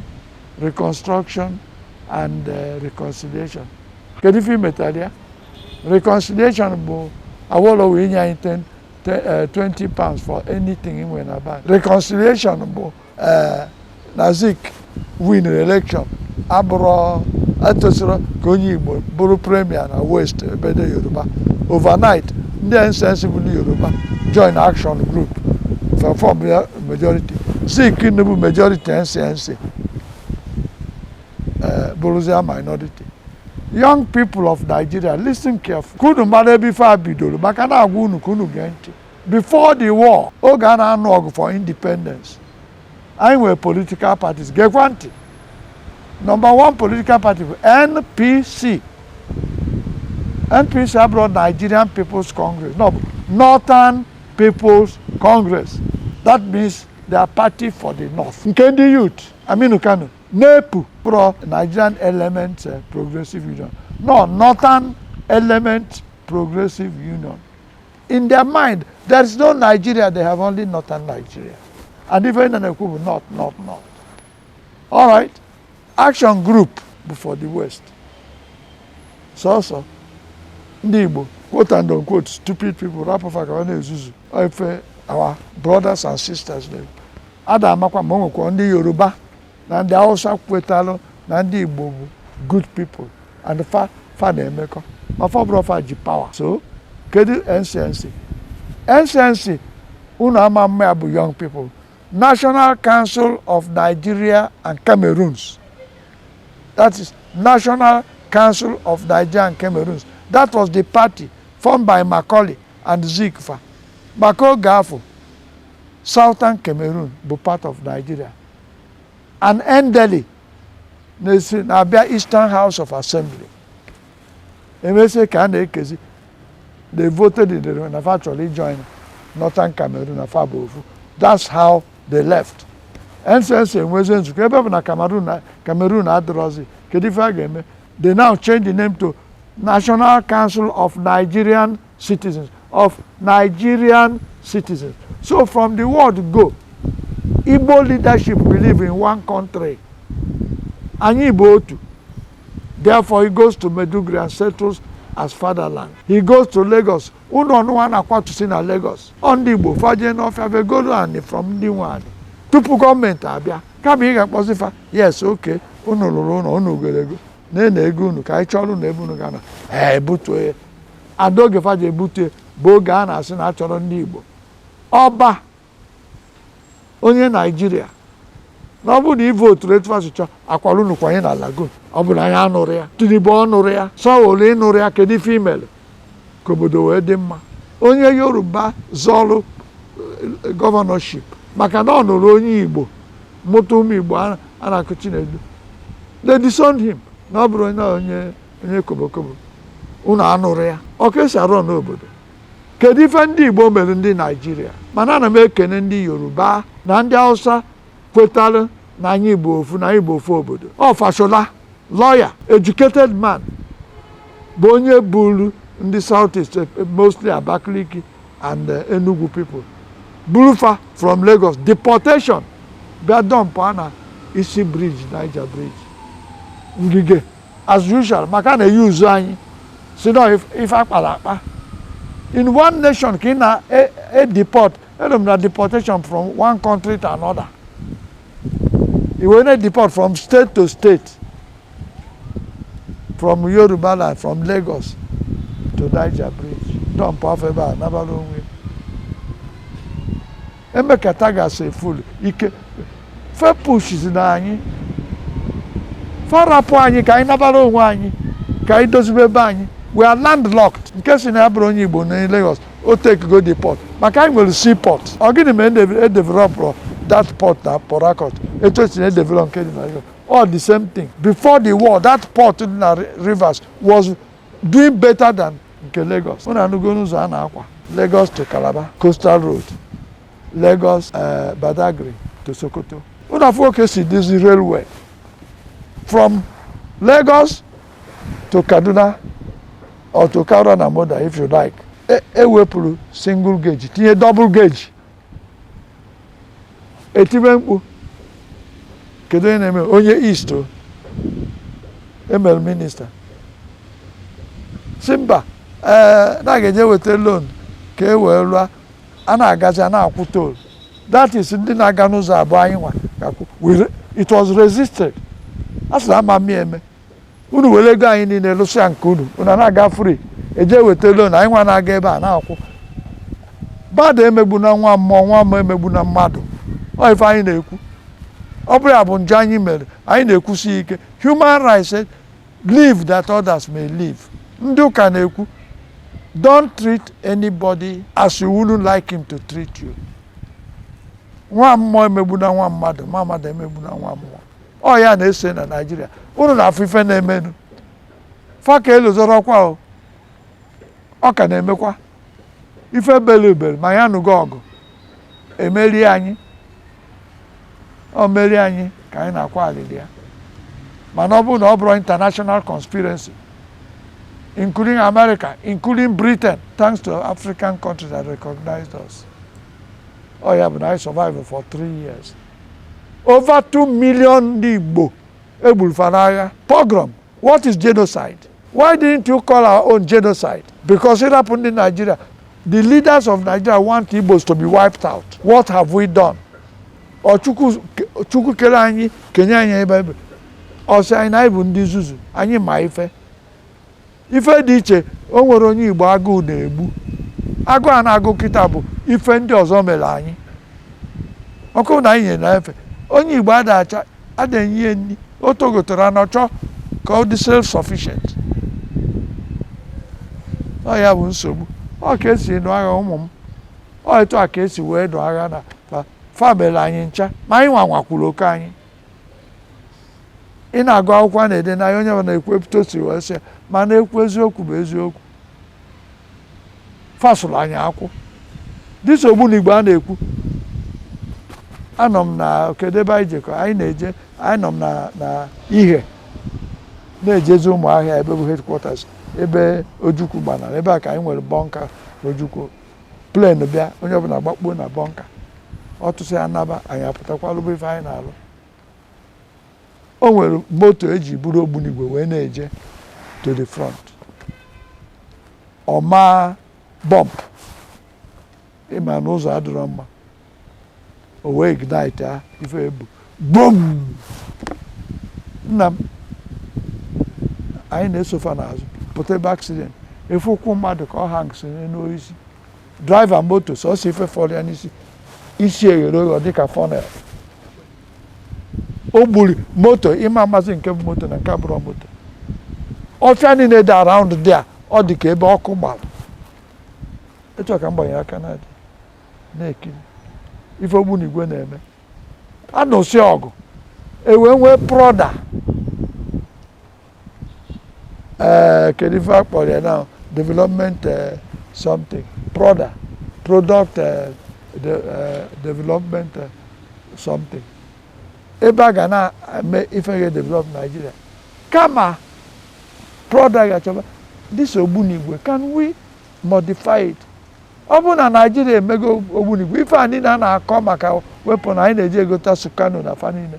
reconstruction and reconciliation, kedu ife imetara ya? Reconciliation bụ Awolowo inye anyị 10, £20 for anything inwe na bank. Reconciliation bụ na Zik win election, abụrụ etosiro ka onye Igbo bụrụ premier na West ebe ndị Yoruba. Overnight, ndị NCNC bụ ndị Yoruba join Action Group for form ya majority. Zik bụ majority, NCNC bụrụzie minority. Young people of Nigeria, listen careful ka unu mara ebe ife a bidoro, maka na agwa unu ka unu gee ntị. Before the war, oge a na-anụ ọgụ for independence, anyị nwere political parties. Gekwa ntị. Number one political party bụ NPC. NPC abụrụ Nigerian People's Congress, no, bụ Northern People's Congress. That means they are party for the north. Nke ndị youth, Aminu Kano, NEPU bụrụ Nigerian Element Progressive Union, no, Northern Element Progressive Union. In their mind, there is no Nigeria, they have only Northern Nigeria, and ife na na-ekwu bụ north, north, north. All right, Action Group bụ for the West. Sọsọ ndị Igbo, quote and unquote, stupid people, rapụfa ka ọ na-ezuzu ife. Our brothers and sisters na Ada amakwa ma o nwekwa ndị Yoruba na ndị Hausa kwetalụ na ndị Igbo bụ good people and fa fa na-emekọ, ma fa bụrụ fa ji power. So kedu NCNC? NCNC unu ama mma ya bụ young people, National Council of Nigeria and Cameroons. That is National Council of Nigeria and Cameroons. That was the party formed by Macaulay and Zik fa, maka oge afọ Southern Cameroon bụ part of Nigeria, and Endeley na-esi na-abịa Eastern House of Assembly. Emesie ka a na-ekezi, they voted in the na fa chọrọ join Northern Cameroon, na fa bụ ofu. That's how they left. NCNC enwezie nzukọ ebe bụ na Cameroon na Cameroon adịrọzi. Kedu ife a ga-eme? They now change the name to National Council of Nigerian Citizens, of Nigerian Citizens. So from the word go, Igbo leadership believe in one country. Anyị bụ otu. Therefore he goes to Maiduguri and settles as fatherland. He goes to Lagos. Ụlọ ọnụnwa na-akwatusi na Lagos, ọ ndị Igbo faje n'ọfịa vegoro anị from ndị nwe anị tupu gọọmenti abịa. Kama ị ga-akpọzi fa, yes, okay, unu lụrụ ụlọ unu goro ego na ego unu ka anyị chọrọ unu ebe unu ga na ee ebutuo ya. Ada oge fa ji ebutue bụ oge a na-asị na achọrọ ndị Igbo ọba onye Naijiria na ọ bụrụ na ị voturu etu fa si chọọ, akwara unu kwanye na lagoon. Ọ bụ na anyị anụrụ ya, Tinubu ọ nụrụ ya, Sanwo-Olu ịnụrụ ya. Kedu ife imelụ ka obodo wee dị mma? Onye Yoruba zọlụ governorship maka na ọ nụrụ onye Igbo mụta ụmụ Igbo a na-akụ Chinedu, they disowned him na ọ bụrụ onye kobokobo. Unu anụrụ ya, ọ ka esi arụ n'obodo? Kedu ife ndị Igbo mere ndị Naijiria? Mana ana m ekene ndị Yoruba na ndị Hausa kwetalụ na anyị bụ ofu, na anyị bụ ofu obodo. Ọ Fashola, lawyer, educated man, bụ onye buru ndị South East, mostly Abakaliki and Enugu people, burufa from Lagos deportation, bịa dump a na isi bridge, Niger Bridge, Ngige, as usual, maka na eyuzu anyị si na ife akpara akpa in one nation ka ị na-edeport. Elu m na deportation from one country to another, i wee na-deport from state to state, from Yoruba land, from Lagos to Niger Bridge, dump afọ ebe a nabara onwe emekata gasị fulu ike fe pushizi na anyị farapụ anyị ka anyị nabara onwe anyị, ka anyị dozibe ebe anyị. We are landlocked. Nke si na ya bụrụ onye Igbo na Lagos, o take go the port, maka anyị nwere seaport. Ọ gịnị mere e develop that port na Port Harcourt etu esi na develop nke dị na Lagos? All the same thing. Before the war, that port dị na Rivers was doing better than nke Lagos. Unu anụgo n'ụzọ a na-akwa Lagos to Calabar coastal road, Lagos, Badagry to Sokoto. Unu afọ ka esi dozi railway from Lagos to Kaduna or to Kaura Namoda, if you like. Ewepụrụ single gauge, tinye double gauge. Etibe mkpu, kedu onye na-eme? Onye East o emere minister si mba, ee, na ga-eje weta loan ka e wee lụọ. A na-agazi a na-akwụ toll. That is, ndị na-aga n'ụzọ abụọ anyị nwa ga-akwụ. It was resisted. A sị na ama mmiri eme unu were ego anyị niile lụsịa nke unu, unu na-aga free, eje weta loan, anyị nwa na-aga ebe a na-akwụ. Mmadụ emegbu na nwa mmụọ, nwa mmụọ emegbu na mmadụ. Ọ ife anyị na-ekwu, ọ bụrụ ya bụ njọ anyị mere, anyị na-ekwusi ike. Human rights say, live that others may live. Ndị ụka na-ekwu, don't treat anybody as you wouldn't like him to treat you. Nwa mmụọ emegbu na nwa mmadụ, nwa mmadụ emegbu na nwa mmụọ. Ọ ya na-ese na Naịjirịa. Unu na-afụ ife na-emenu fa ka elozorọkwa o, ọ ka na-emekwa ife belu ubere ma ya nụgo ọgụ emerie anyị. Ọ merie anyị ka anyị na-akwa alili ya. Mana ọ bụrụ na ọ bụrụ international conspiracy, including America, including Britain, thanks to African countries that recognized us, ọ ya bụ na anyị survive for 3 years. Over 2 million ndị Igbo egburu fa n'agha, pogrom. What is genocide? Why didn't you call our own genocide? Because ịrapụ ndị Nigeria, the leaders of Nigeria want Igbos to be wiped out. What have we done? Ọ Chukwu kere anyị, kenye anyị ebe ebe ọ sị anyị na anyị bụ ndị nzuzu. Anyị ma ife ife dị iche. O nwere onye Igbo agụụ na-egbu. Agụụ a na-agụ kịta bụ ife ndị ọzọ mere anyị. Ọkụ na anyị nyere na efe onye Igbo ada ada enye ya nri, o togotere anọ chọọ ka ọ dị self sufficient. Ọ ya bụ nsogbu. Ọ ka esi nụ agha, ụmụ m. Ọ etu a ka esi wee nụ agha na fa. Fa mere anyị ncha, ma anyị nwa nwakwuru oke anyị. Ị na-agụ akwụkwọ a na-ede n'anya, onye na-ekwu etu o si wee sị ya, ma na-ekwu eziokwu bụ eziokwu. Fasụrụ anyị akwụ dịsa ogbunigwe a na-ekwu. Anọ m na kedu ebe anyị jekọ, anyị na-eje, anyị nọ m na ihe na-ejezi Ụmụahịa, ebe bụ headquarters, ebe Ojukwu gbanara. Ebe a ka anyị nwere bunker. Ojukwu plane bịa, onye ọbụla gbakpuo na bunker. Ọ tụsị ya naba, anyị apụtakwa lụba ife anyị na-alụ. O nwere moto eji buru ogbunigwe wee na-eje to the front. Ọ maa bump, ịma na ụzọ adịrọ mma, o wee ignite ha ife ebu gbom. Nna m, anyị na-esofa n'azụ pụta ebe accident, efu ụkwụ mmadụ ka ọ hangs n'elu isi driver moto, sọsọ ife fọrọ ya n'isi, isi eghere oghe dịka funnel. O gburu moto, ịma amasị nke bụ moto na nke abụrọ moto. Ọfịa niile dị around there, ọ dị ka ebe ọkụ gbara. Etu a ka m gbanyere aka na dị na-ekiri ife ogbunigwe na-eme. Anụsị ọgụ, ewee nwee PRODA. Ee, kedu ife a kpọrọ ya now? Development something, PRODA, product development something, ebe a ga na-eme ife ga-develop Nigeria. Kama PRODA ga-achọba this ogbunigwe, can we modify it? Ọ bụrụ na Nigeria emego ogbunigwe, ife a niile a na-akọ maka weapon anyị na-eji egota Sukano na fa niile,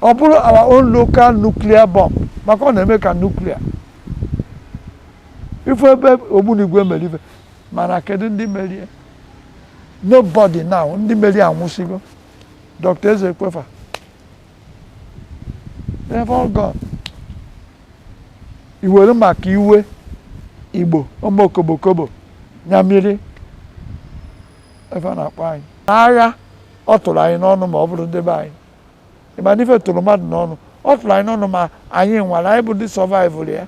ọ bụrụ our own local nuclear bomb, maka ọ na-eme ka nuclear. Ife ebe ogbunigwe mere ife, mana kedu ndị merie? Nobody now. Ndị merie anwụsịgo. Dr. Eze Kwefa, they have all gone. Iwere maka iwe Igbo ụmụ kobokobo nyamiri ife a na-akpọ anyị agha, ọ tụrụ anyị n'ọnụ. Ma ọ bụrụ ndị be anyị, ịma na ife tụrụ mmadụ n'ọnụ, ọ tụrụ anyị n'ọnụ, ma anyị nwere, anyị bụ ndị survival ya.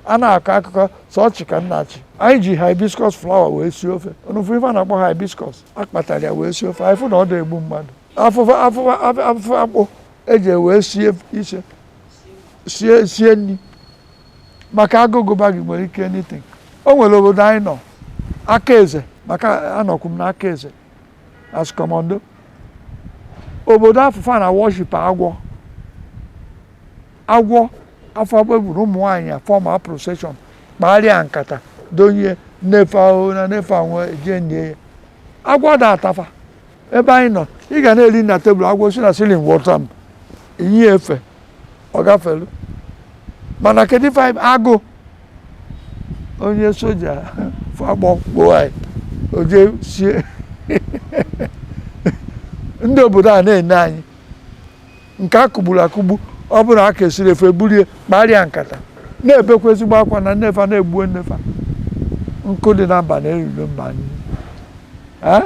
A na-akọ akụkọ sọ ọchị ka nna chi. Anyị ji hibiscus flower wee sie ofe. Onufu ife a na-akpọ hibiscus, akpatara ya wee sie ofe. Anyị fụ na ọ na-egbu mmadụ. Afụfụ afụfụ afụfụ akpụ eji wee sie ise sie sie nri maka agụgụba gị nwere ike anything. O nwere obodo anyị nọ aka eze, maka anọkwu m n'aka eze as commando. Obodo afụfa na worship agwọ. Agwọ afọ egburu ụmụ nwaanyị a form a procession, kpagharịa nkata, donye nnefe ahụ na nnefe ahụ, eje nie ya. Agwọ da atafa. Ebe anyị nọ, ị ga na-eri na tebụl, agwọ si na ceiling wọta m inye efe, ọ gafelu. Mana kedu ife anyị agụ onye soja fagbọ gbuo anyị, o jee sie. Ndị obodo a na-ene anyị nke a kụgburu akụgbu. Ọ bụrụ na a kesịrị efe, burie, kparịa nkata, na-ebekwa ezigbo akwa na nnefa na-egbuo nnefa. Nkụ dị na mba na-eriro mba nri. Eh?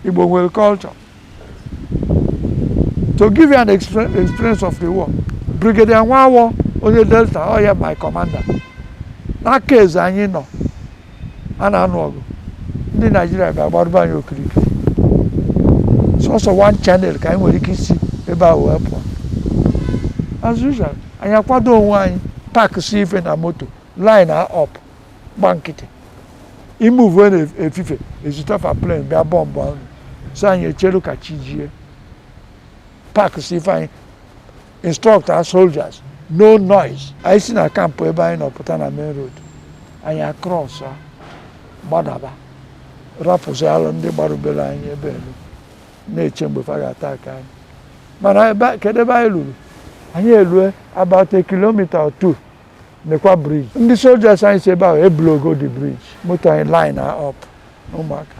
Igbo nwere culture. To give you an experience of the war, Brigadier Nwawo, onye Delta, ọ ya my commander n'aka eze anyị nọ, a na-anụ ọgụ. Ndị Naijiria ga-agbarụba anyị okirikiri. Sọsọ one channel ka anyị nwere ike isi ebe a wee pụọ. As usual, anyị akwado onwe anyị, pack si ife na moto, line up, gba nkịtị imove na efife ezitefa plane bịa bọmbụ ahụ. So anyị echeru ka chi jie, pack si ife anyị, instruct our soldiers, no noise. Anyị si na camp ebe anyị nọ pụta na main road, anyị across gbadaba, rapụzi alụ ndị gbarubere anyị ebe elu, na-eche mgbe fa ga-ata aka anyị. Mana ebe kedu ebe anyị ruru? Anyị erue about a kilometer or two, nekwa bridge. Ndị soldiers anyị si ebe ahụ eblogo the bridge. Moto anyị line up, ụmụaka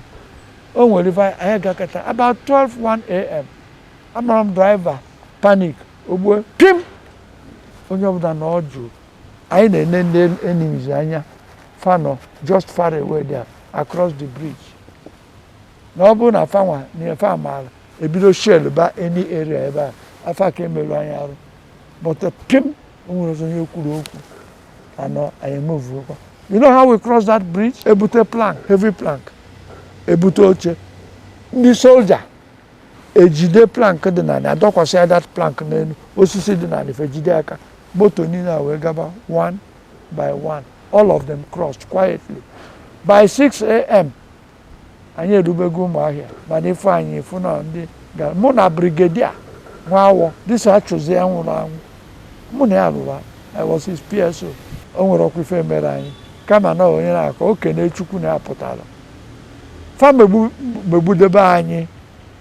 O nwere ife anyị gakọta about 12 1 a.m., amara m driver panic ogbue pim. Onye ọbụla na ọ jụụ, anyị na-ene ndị enemies anya, fanọ just far away there across the bridge, na ọ bụrụ na fanwa na efe amaala ebido shell ba any area ebe a afa ka emerụ anyị arụ. But pim, o nwere ọzọ onye kwuru okwu anọ, anyị emuvukwa. You know how we cross that bridge? Ebute plank, heavy plank, ebute oche, ndị soldier ejide plank dị n'ala, adọkwasị ya that plank n'elu osisi dị n'ala, ife jide aka moto niile a wee gaba one by one. All of them crossed quietly. By 6 a.m. anyị erubego Ụmụahịa. Mana ife anyị ịfụ na ndị gara, mụ na brigadier Nwawọ dịsa achụzi ya nwụrụ anwụ, mụ na ya rụrụ, I was his PSO. O nwere ọkwa ife mere anyị, kama na onye na-akọ okene Chukwu na ya pụtara fa megbudebe anyị.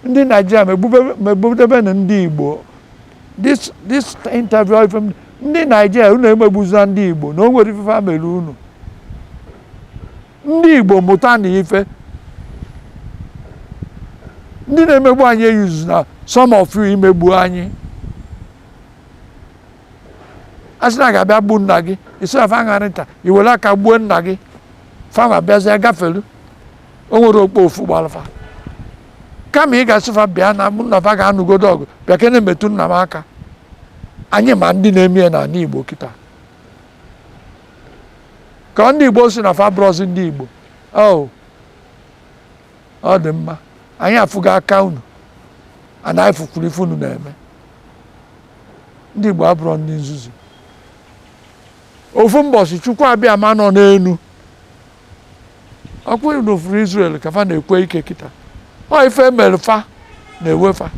Ndị Naijiria megbudebe na ndị Igbo. This interview, ife ndị Naijiria, unu emegbuzina ndị Igbo na o nwere ife fa mere unu. Ndị Igbo, mụta na ife ndị na-emegbu anyị eyuzu na some of you imegbu anyị. A sị na ga-abịa gbuo nna gị, isi na fa aṅarị nta i were aka gbuo nna gị, fama bịazie gafelu. O nwere okpo ofu gbalụfa, kama ị ga-asị fa bịa na mụ na fa ga-anụgodo ọgụ, bịa kene metụ nna m aka. Anyị ma ndị na-eme ya n'ala Igbo kịta, ka ndị Igbo si na fa bụrọzi ndị Igbo. Oh, ọ dị mma, anyị afụgo aka unu, ana anyị fụkwuru ife unu na-eme. Ndị Igbo abụrọ ndị nzuzu. Ofu mbọchị, Chukwu abịa ma nọ n'elu ọkwa n'ofuru Israel ka fa na-ekwe ike kịta. Ọ ife mere fa na-ewe fa.